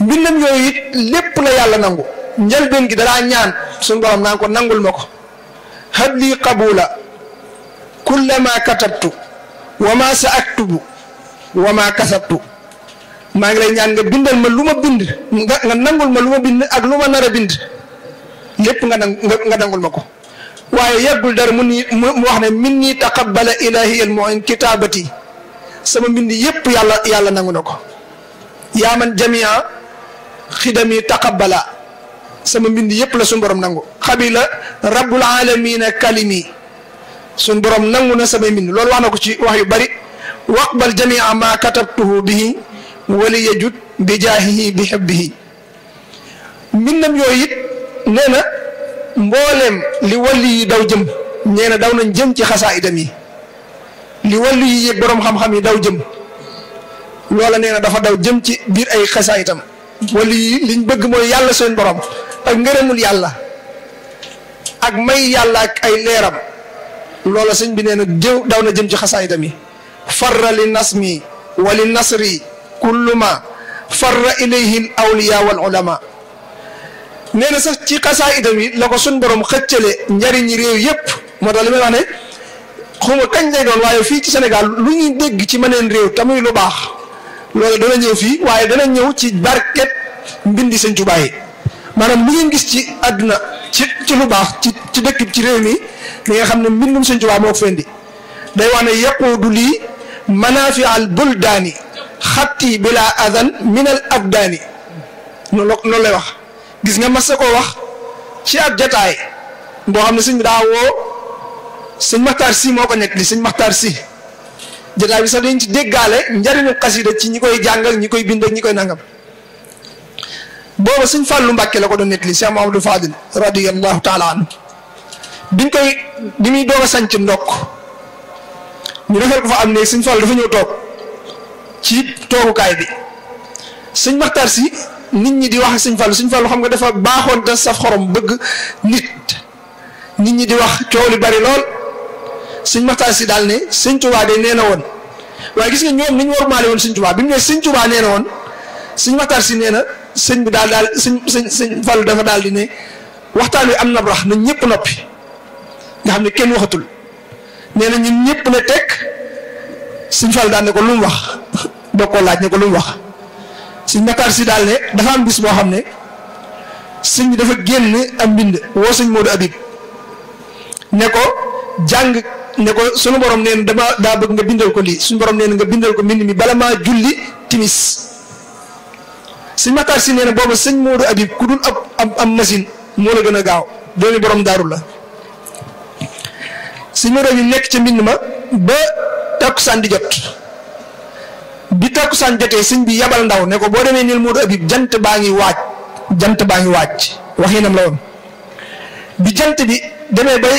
mbindam yooyu it lépp la yàlla nangu njëlbeen gi danaa ñaan suñu borom naan ko nangul ma ko habli qabula kullama katabtu wa ma sa aktubu wa ma kasabtu maa ngi lay ñaan nga bindal ma lu ma bind nga nangul ma lu ma bind ak lu ma nar a bind lépp nga nangul ma ko waaye yàggul dara mu wax ne min nii taqabbala ilahi al mu'in kitabati sama mbind yépp yàlla nangu na ko yaa man jamia xidami taqabbala sama mbind yépp la suñ borom nangu xabila rabbul alamina kalimi suñ borom nangu na samay mbind loolu wax na ko ci wax yu bari waqbal jamia ma katabtuhu bihi wali yajud bi jaahihi bi hibbihi mbindam yooyu it nee na mbooleem li wàllu yi daw jëm nee na daw nañ jëm ci xasaayidam yi li wàllu yi yëg boroom xam-xam yi daw jëm loola nee na dafa daw jëm ci biir ay xasaayitam wàllu yi liñ bëgg mooy yàlla seen borom ak ngërëmul yàlla ak may yàlla ak ay leeram loola sëñ bi nee na daw na jëm ci xasaayidam yi farra li nasmi wa li nasri kullu ma farra ilayhi al awliya wal ulama nee na sax ci xasaayidam yi la ko suñ borom xëccale njariñi réew yépp moo tax li may wax ne xuma kañ lay doon waaye fii ci Sénégal lu ñuy dégg ci meneen réew tamuy lu baax loolu dana ñëw fii waaye dana ñëw ci barket mbindi Sëñ Tuubaa yi maanaam lu ngeen gis ci àdduna ci lu baax ci dëkk ci réew mi li nga xam ne mbindum Sëñ Tuubaa moo ko fendi day wax ne yaquudu lii manaafi al buldaani xatti bila adan min al abdaani loolu lay wax gis nga mas koo wax ci ab jataay boo xam ne sëñ bi daa woo sëñ Maxtaar Si moo ko nekk li sëñ Maxtaar Si jataay bi sax dañ ci déggaale njariñu xasida ci ñi koy jàngal ñi koy bind ak ñi koy nangam booba sëñ Fàllu Mbàkke la ko doon nekk li Cheikh Mahamadou Fadil radiyallahu taala anhu bi muy doog a sanc ndokk ñu defal ko fa am néeg sëñ Fàllu dafa ñëw toog ci toogukaay bi sëñ Maxtaar Si nit ñi di wax ak sëñ Fallou xam nga dafa baaxoon te saf xorom bëgg nit ñi di wax coow li bari lool sëñ Maxtaar Si daal ne sëñ Tuubaa de nee na woon waaye gis nga ñoom ni ñu warmaale woon sëñ Tuubaa bi mu ne sëñ Tuubaa nee na woon sëñ Maxtaar Si nee na sëñ bi daal sëñ Fallou dafa daal di ne waxtaan wi am na rax na ñëpp noppi nga xam ne kenn waxatul nee na ñun ñëpp ne tekk sëñ Fallou daal ne ko lu mu wax doo koo laaj ne ko lu mu wax. sëñ Maxtaar Si daal ne dafa am bis boo xam ne sëñ bi dafa génn am mbind woo sëñ Modou Habib ne ko jàng ne ko sunu borom nee na daa bëgg nga bindal ko lii suñu borom nee na nga bindal ko mbind mi bala maa julli timis sëñ Maxtaar Si nee na booba sëñ Modou Habib ku dul am machine moo la gën a gaaw doomi borom daaru la sëñ Modou Habib nekk ca mbind ma ba takkusaan di jot bi takkusaan jotee sëñ bi yabal ndaw ne ko boo demee niil Modou Habib jant baa ngi waaj waxinam la woon bi jant bi demee bay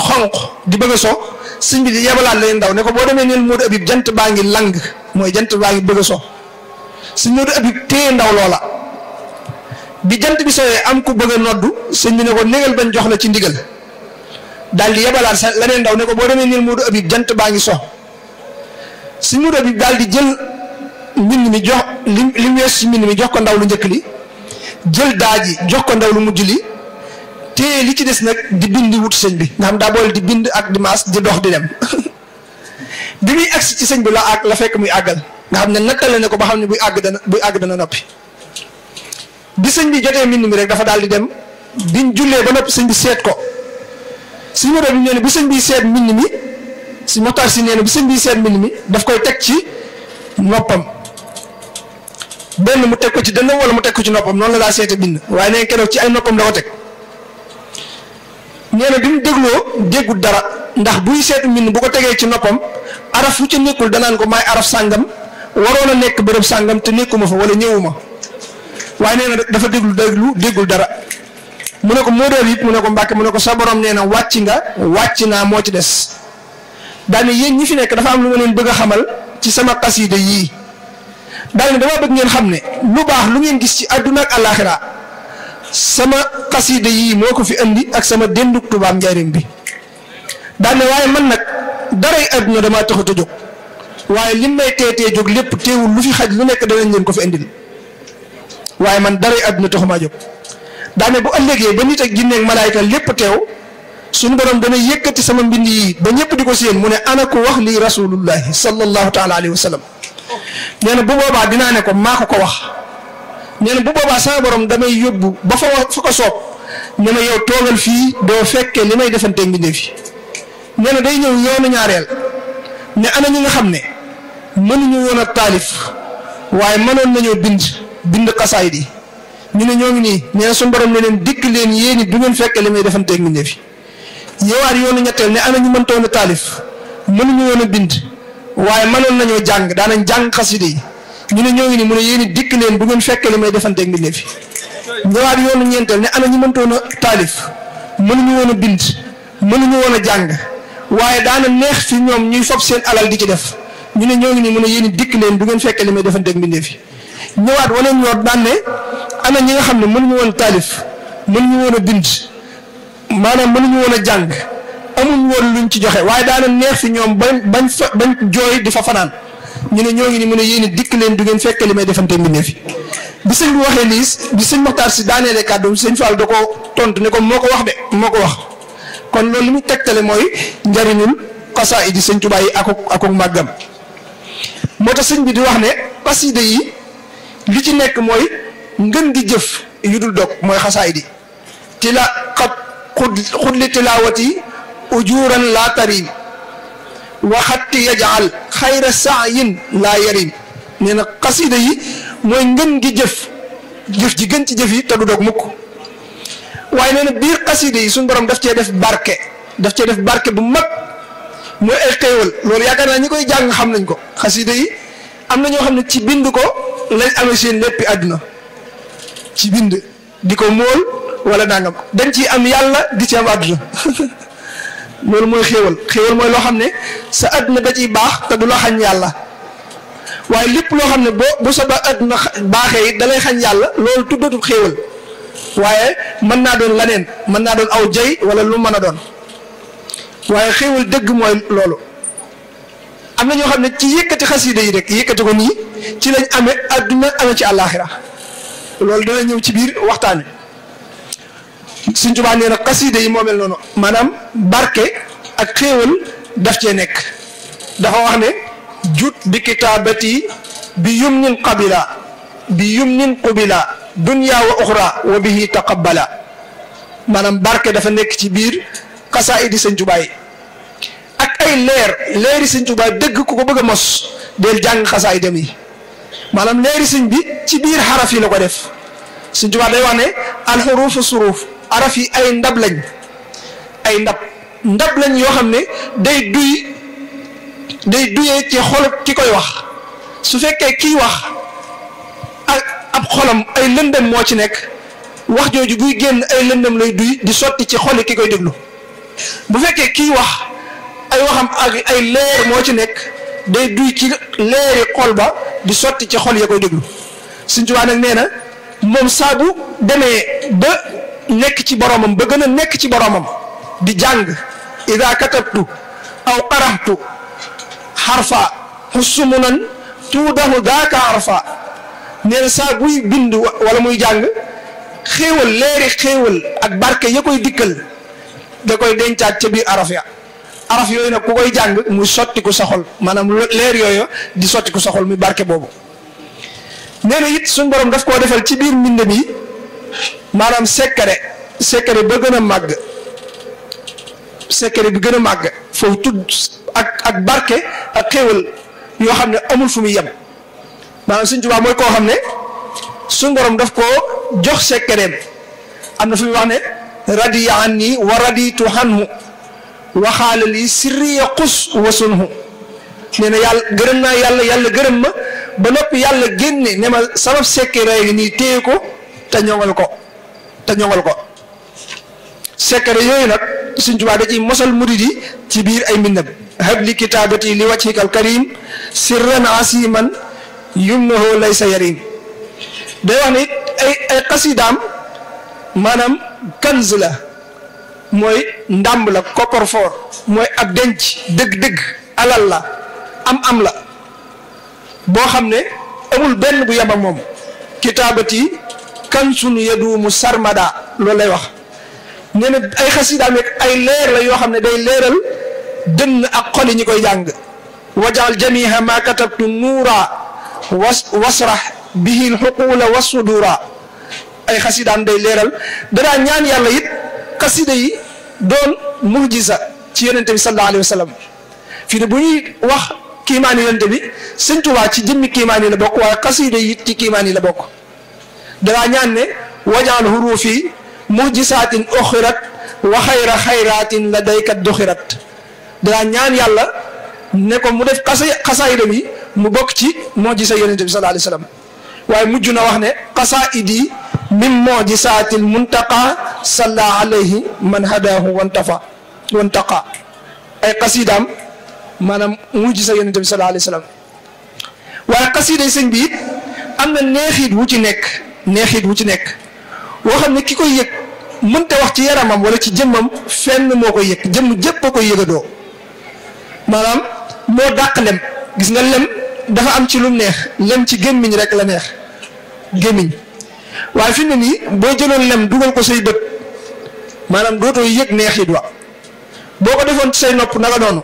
xonq di bëgg a so sëñ bi di yabalaat leen ndaw ne ko boo demee niil Modou Habib jant baa ngi lang mooy jant baa ngi bëgg a so sëñ Modou Habib téye ndaw loola bi jant bi sowee am ku bëgg a noddu sëñ bi ne ko négal bañ jox la ci ndigal daal di yabalaat sa leneen ndaw ne ko boo demee niil Modou Habib jant baa ngi so sëñ Modou Habib daal di jël mbind mi jox li wees si mbind mi jox ko ndaw lu njëkk li jël daaji jox ko ndaw lu mujj li te li ci des nag di bind wut sëñ bi nga xam daa boole di bind ak dimanche di dox di dem bi muy agsi ci sëñ bi la fekk muy àggal nga xam ne nattale ne ko ba xam ne buy àgg dana noppi bi sëñ bi jotee mbind mi rek dafa daal di dem biñ jullee ba noppi sëñ bi seet ko sëñ Modou Habib nee na bu sëñ bi seet mbind mi si Maxtaar Si nee na bu sëñ bi seet mbind mi daf koy teg ci noppam benn mu teg ko ci dënnam wala mu teg ko ci noppam noonu la daa seete bind waaye nee keroog ci ay noppam la ko teg nee na bi mu dégloo déggul dara ndax buy seet mbind bu ko tegee ci noppam araf fu ca nekkul danaan ko maay araf sàngam waroon a nekk bërëb sàngam te nekkuma fa wala ñëwuma waaye nee na dafa déggul dara mu ne ko moo doon it mu ne ko Mbàkke mu ne ko sa borom nee na wàcc naa moo ci des daane yéen ñi fi nekk dafa am lu ma leen bëgg a xamal ci sama xasiida yii daane dama bëgg ngeen xam ne lu baax lu ngeen gis ci àdduna ak àllaaxira sama xasiida yii moo ko fi andi ak sama denduk tubaab njaarim bi daane waaye man nag daray àdduna damaa taxut a jóg waaye lim may teetee jóg lépp teewul lu fi xaj lu nekk danañ leen ko fi andil waaye man daray àdduna taxumaa jóg daane bu ëllëgee ba nit ak jinne ak malaayka lépp teew suñu borom dana yëkkati sama mbind yi ba ñëpp di ko séen mu ne ana ko wax lii rasulullahi sallallahu taala alayhi wa sallam nee na bu boobaa dinaa ne ko maa ko wax nee na bu boobaa sama borom damay yóbbu ba fa ko soob ne ma yow toogal fii doo fekkee li may defanteeg mbindee fi nee na day ñëw yoonu ñaareel ne ana ñi nga xam ne mënuñu woon a taalif waaye mënoon nañoo bind xasaayid yi ñu ne ñoo ngi nii nee na suñu borom ne leen dikk leen yéen it du ngeen fekkee li may defanteeg mbindee fi yowaat yoonu ñetteel ne ana ñu mëntoon a taalif mënuñu woon a bind waaye mënoon nañoo jàng daanañ jàng xasida yi ñu ne ñoo ngi nii mu ne yéen it dikk leen bu ngeen fekkee li may defanteeg mbindee fi ñëwaat yoonu ñeenteel ne ana ñu mëntoon a taalif mënuñu woon a bind mënuñu woon a jàng waaye daana neex fi ñoom ñuy fob seen alal di ci def ñu ne ñoo ngi nii mu ne yéen it dikk leen bu ngeen fekkee li may defanteeg mbindee fi ñëwaat waneen yoon daan ne ana ñi nga xam ne mënuñu woon a taalif mënuñu woon a bind maanaam mënuñu woon a jàng amuñ woon luñ ci joxe waaye daana neex fi ñoom bañ jooy di fa fanaan ñu ne ñoo ngi ni mu ne yéen dikk leen du ngeen fekk li may defante mbindee fi bi sëñ bi waxee lii bi sëñ Moxtaar si daaneele kàddu sëñ Fall da ko tontu ne ko moo ko wax de moo ko wax kon loolu li muy tegtale mooy njariñul xasaayid yi sëñ Tuubaa yi ak màggam moo tax sëñ bi di wax ne xasida yi li ci nekk mooy ngën gi jëf yu dul dog mooy xasaayid yi xudli tilaawati ujuran laa tarim waxatti yajal xayra saayin laa yarim nee na xasida yi mooy ngën gi jëf ji gën ci jëf yi te du dog mukk waaye nee na biir xasida yi suñu borom daf cee def barke bu mag mooy ay xéewal loolu yaakaar naa ñi koy jàng xam nañ ko xasida yi am na ñoo xam ne ci bind ko lañ amee seen léppi àdduna ci bind di ko móol wala nangam dañ ciy am yàlla di ci am àdduna loolu mooy xéewal mooy loo xam ne sa àdduna da ciy baax te du la xañ yàlla waaye lépp loo xam ne bu sa ba àdduna baaxee it da lay xañ yàlla loolu tuddatul xéewal waaye mën naa doon laneen mën naa doon aw jay wala lu mën a doon waaye xéewal dëgg mooy loolu am na ñoo xam ne ci yëkkati xasida yi rek yëkkati ko nii ci lañ amee àdduna amee ci àllaaxira loolu dana ñëw ci biir waxtaan wi Sëñ Tuubaa nee na xasida yi moo mel noonu maanaam barke ak xéewal daf cee nekk dafa wax ne jut bi kitaabati bi yumnin qubila dunya wa uxra wa bihi taqabbala maanaam barke dafa nekk ci biir xasaayidi Sëñ Tuubaa yi ak ay leeri Sëñ Tuubaa dëgg ku ko bëgg a mos del jàng xasaayidam yi maanaam leeri sëñ bi ci biir xaraf yi la ko def Sëñ Tuubaa day wax ne alxurufu suruuf araf yi ay ndab lañ yoo xam ne day duyee ci xol ki koy wax su fekkee kiy wax ak ab xolam ay lëndëm moo ci nekk wax jooju buy génn ay lëndëm lay duy di sotti ci xoli ki koy déglu bu fekkee kiy wax ay waxam ak ay leer moo ci nekk day duy ci leeri xol ba di sotti ci xol ya koy déglu Sëñ Tuubaa nag nee na moom saa bu demee ba nekk ci boromam ba gën a nekk ci boromam di jàng ida katabtu aw qara'tu xarfa xusumunan tuudahu daaka arfa nee na saa buy bind wala muy jàng leeri xéewal ak barke ya koy dikkal da koy dencaat ca biir araf yooyu nag ku koy jàng muy sottiku sa xol maanaam leer yooyu di sottiku sa xol muy barke boobu nee na it suñ borom daf koo defal ci biir mbind mi maanaam secret ba gën a màgg secret bi gën a màgg foofu tudd ak barke ak xéewal yoo xam ne amul fu muy yem maanaam Sëñ Tuubaa mooy koo xam ne suñu borom daf koo jox sekkereem am na fu muy wax ne radiya anni wa raditu anhu waxaala li sirriya xus wasunhu nee na yàlla gërëm naa yàlla yàlla gërëm ma ba noppi yàlla génne ne ma sama sekkere yi nii téye ko te ñoŋal ko sekkere yooyu nag Sëñ Tuubaa da ciy mosal murid yi ci biir ay mbindam habli kitaabati li wajhikal karim sirran asiman yumnahu laysa yarim day wax ne ay xasidaam maanaam kanz la mooy ndàmb la coffre-fort mooy ab denc dëgg-dëgg alal la am la boo xam ne amul benn bu yem ak moom kitaabati kansun yaduumu sarmada loolu lay wax nee na ay xasidaam yeeg ay leer la yoo xam ne day leeral dënn ak xol yi ñi koy jàng wajal jamiha ma katabtu nuura wasrax bihi lxuqula wasudura ay xasidaam day leeral danaa ñaan yàlla it xasida yi doon muhjisa ci yonente bi sallallahu alayhi wa sallam fii ne bu ñuy wax kiimaani yonente bi Sëñ Tuubaa ci jëmmi kiimaan yi la bokk waaye xasida yi ci kiimaan yi la bokk danaa ñaan ne wajal hurufi muhjisaatin uxirat wa xayra xayraatin la daykat doxirat danaa ñaan yàlla ne ko mu def xasaayidam yi mu bokk ci muhjisa yonente bi sallallahu alayhi wa sallam waaye mujj na wax ne xasaayidi min muhjisaatil muntaqa salla alayhi man hadaahu wantaqa ay xasidaam maanaam mujjisa yonente bi sallallahu alayhi wa sallam waaye xasida sëñ bi it am na neexit wu ci nekk woo xam ne ki koy yëg mënta wax ci yaramam wala ci jëmmam fenn moo koy yëg jëmm jëpp a koy yëgadoo maanaam moo dàq lem gis nga lem dafa am ci lum neex lem ci gémmiñ rek la neex gémmiñ waaye fi ne nii boo jëloon lem dugal ko say bët maanaam dootoo yëg neexit wa boo ko defoon ci say nopp naka noonu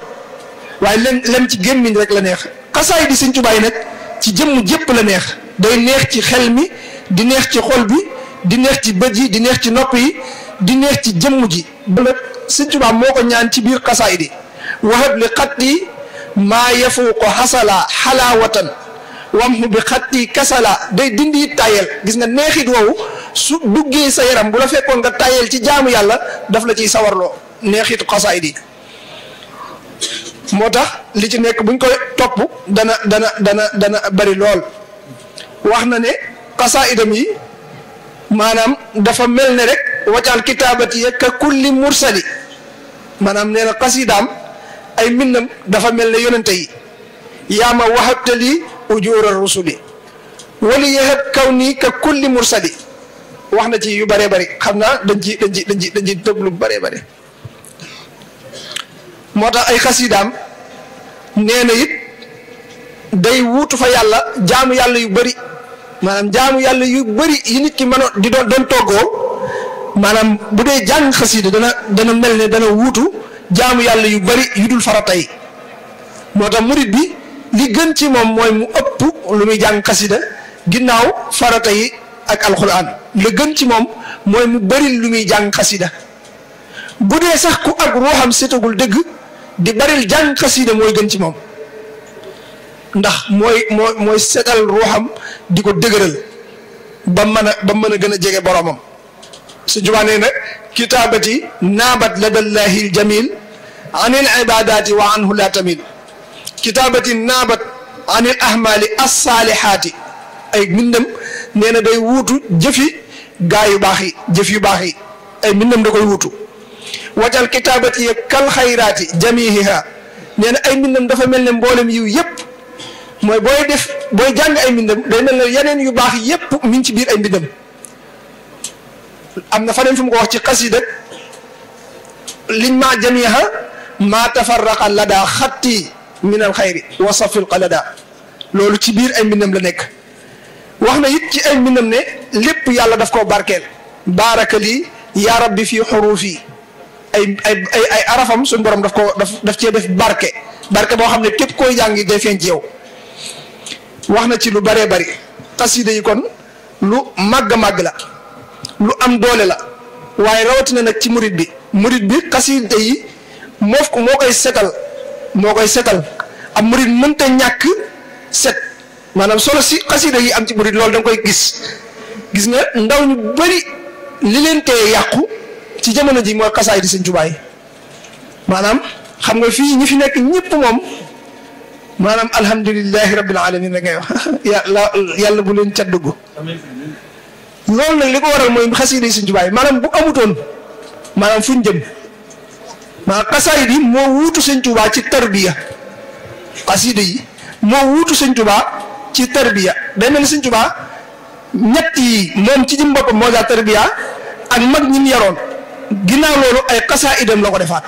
waaye lem ci gémmiñ rek la neex xasaay di Sëñ Tuubaa nag ci jëmm jëpp la neex day neex ci xel mi di neex ci xol bi di neex ci bët yi di neex ci nopp yi di neex ci jëmm ji ba nag Sëñ Tuubaa moo ko ñaan ci biir xasaay di wahab li xatti maa yafuuqu xasala xalaawatan wamhu bi xatti kasala day dindi tayel gis nga neexit woowu su duggee sa yaram bu la fekkoon nga tayel ci jaamu yàlla daf la ciy sawarloo neexitu xasaay di moo tax li ci nekk buñ koy topp dana bari lool wax na ne xasaayidam yi maanaam dafa mel ne rek waccal kitaabati ka kulli mursali maanaam nee na xasidaam ay mbindam dafa mel ne yonente yi yaa ma wahabtali ujura rusuli wali yahab kaw nii ka kulli mursali wax na ci yu bëree bëri xam naa dañ ci tëb lu bëree bëri moo tax ay xasidaam nee na it day wuutu fa yàlla jaamu yàlla yu bëri maanaam jaamu yàlla yu bëri yi nit ki mënoon di doon toggoo maanaam bu dee jàng xasida dana mel ne dana wuutu jaamu yàlla yu bëri yu dul farata yi moo tax murit bi li gën ci moom mooy mu ëpp lu muy jàng xasida ginnaaw farata yi ak alxuraan li gën ci moom mooy mu bëri lu muy jàng xasida bu dee sax ku ak ruuxam setagul dëgg di baril jàng xasida mooy gën ci moom ndax mooy setal ruuxam di ko dëgëral ba mën a gën a jege boromam Sëñ Tuubaa nee na kitaabati naabat ladallahi aljamil anil ibadati wa anhu la tamil kitaabati naabat anil ahmali assaalihaati ay mbindam nee na day wuutu jëfi gaa yu baax yi jëf yu baax yi ay mbindam da koy wuutu wajal kitaabati ya kal xayraati jamihiha nee na ay mbindam dafa mel ne mboolem yiw yépp mooy booy jàng ay mbindam day mel ne yeneen yu baax yépp mi ngi ci biir ay mbindam am na faneen fu mu ko wax ci xasida liñ ma jamiha ma tafarraqa lada xatti min al xayri wa safil qalada loolu ci biir ay mbindam la nekk wax na it ci ay mbindam ne lépp yàlla daf koo barkeel baaraka lii yaa rabbi fii xuruufi ay arafam suñu borom daf cee def barke boo xam ne képp koy jàngi day feeñ ci yow wax na ci lu bëree bëri xasida yi kon lu màgg la lu am doole la waaye rawatina nag ci murit bi xasida yi moo koy setal am murit mënta ñàkk set maanaam solo si xasida yi am ci murit loolu da nga koy gis gis nga ndaw ñu bari li leen tee yàqu ci jamono ji mooy xasaay di Sëñ Tuubaa yi maanaam xam nga fii ñi fi nekk ñëpp moom maanaam alhamdulilahi rabbil alamin la ngay wax yàlla bu leen cat dugg loolu nag li ko waral mooy xasida yi Sëñ Tuubaa yi maanaam bu amutoon maanaam fuñ jëm maanaam xasaayid yi moo wuutu Sëñ Tuubaa ci tarbiya xasida yi moo wuutu Sëñ Tuubaa ci tarbiya day mel ni Sëñ Tuubaa ñett yi moom ci jëm boppam moo daa tarbiya ak mag ñi mu yaroon ginnaaw loolu ay xasaayidam la ko defaat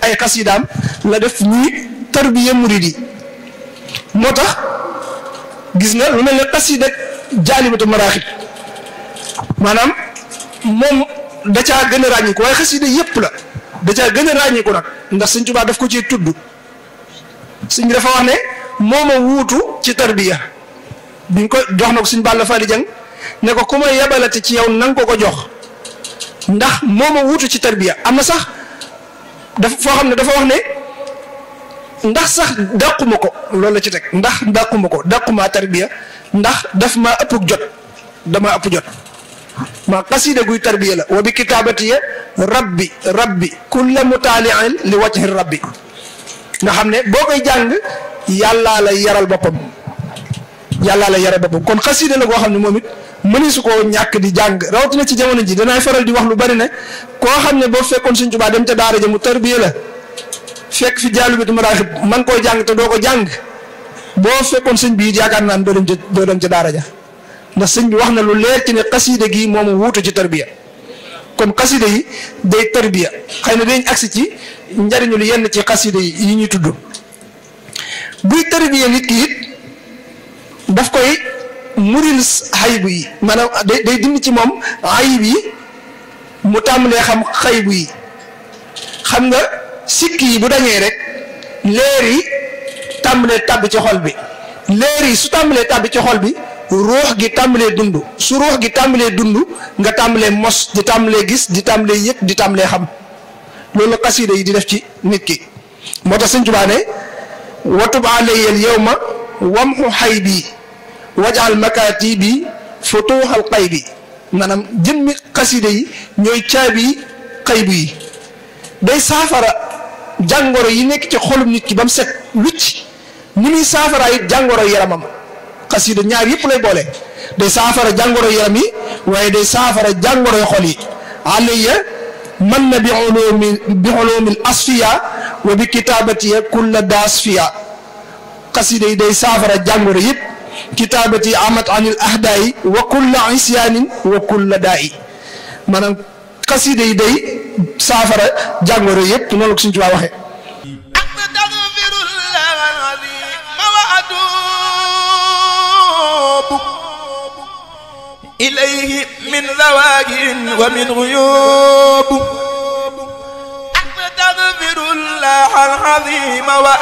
ay xasidaam la def ñuy tarbiya murid yi moo tax gis nga lu mel ne xasida jaalibatu maraaxib maanaam moom da caa gën a ràññiku waaye xasida yépp la da caa gën a ràññiku nag ndax Sëñ Tuubaa daf ko ci tudd sëñ bi dafa wax ne moo ma wuutu ci tarbiya biñ ko jox na ko Sëñ Balla Fally Dieng ne ko ku may yebalate ci yow nang ko jox ndax moo ma wuutu ci tarbiya am na sax dafa foo xam ne dafa wax ne ndax sax dàquma ko loolu la ci teg ndax dàquma tarbiya ndax daf maa ëpp jot dama ëpp jot ma xasida guy tarbiya la wa bi kitaabatiya rabbi kulla mutaali'in li wajhi rabbi nga xam ne boo koy jàng yàllaa la yaral boppam kon xasida la koo xam ne moom it mëni su koo ñàkk di jàng rawatina ci jamono ji danaay faral di wax lu bari ne koo xam ne boo fekkoon Sëñ Tuubaa dem ca daara ja mu tarbiya la fekk fi jaalibatu maraaxib man koo jàng te doo ko jàng boo fekkoon sëñ bi it yaakaar naa ne doo dem ca daara ja ndax sëñ bi wax na lu leer ci ne xasida gi moomu wuutu ci tarbiya kon xasida yi day tarbiya xëy na dañ agsi ci njariñu lu yenn ci xasida yi ñuy tudd buy tarbiya nit ki it daf koy muril xaybu yi maanaam day dindi ci moom ayib yi mu tàmbalee xam xaybu yi xam nga sikk yi bu dañee rek leer yi tàmbalee tàbbi ci xol bi leer yi su tàmbalee tàbbi ci xol bi ruux gi tàmbalee dund su ruux gi tàmbalee dund nga tàmbalee mos di tàmbalee gis di tàmbalee yëg di tàmbalee xam loolu xasida yi di def ci nit ki moo tax Sëñ Tuubaa ne watub alayya al-yawma wamhu xaybi wajal makatibi futuhal qaybi maanaam jëmmi xasida yi ñooy caabi xaybu yi day saafara jàngoro yi nekk ci xolum nit ki ba mu set wicc ni muy saafara it jàngoro yaramam xasida ñaar yëpp lay boole day saafara jàngoro yaram yi waaye day saafara jàngoro xol yi alayya man na bi ulumil asfiya wa bi kitabatiya kulla daasfiya xasida yi day saafara jàngoro yëpp kitaabati amat anil ahdaayi wa kulla isyaanin wa kulla daayi maanaam xasida yi day saafara jàngoro yëpp noonu la ko Sëñ Tuubaa waxee ilayhi min zawaahirin wa min ghuyuub astaghfirullah al-aziim wa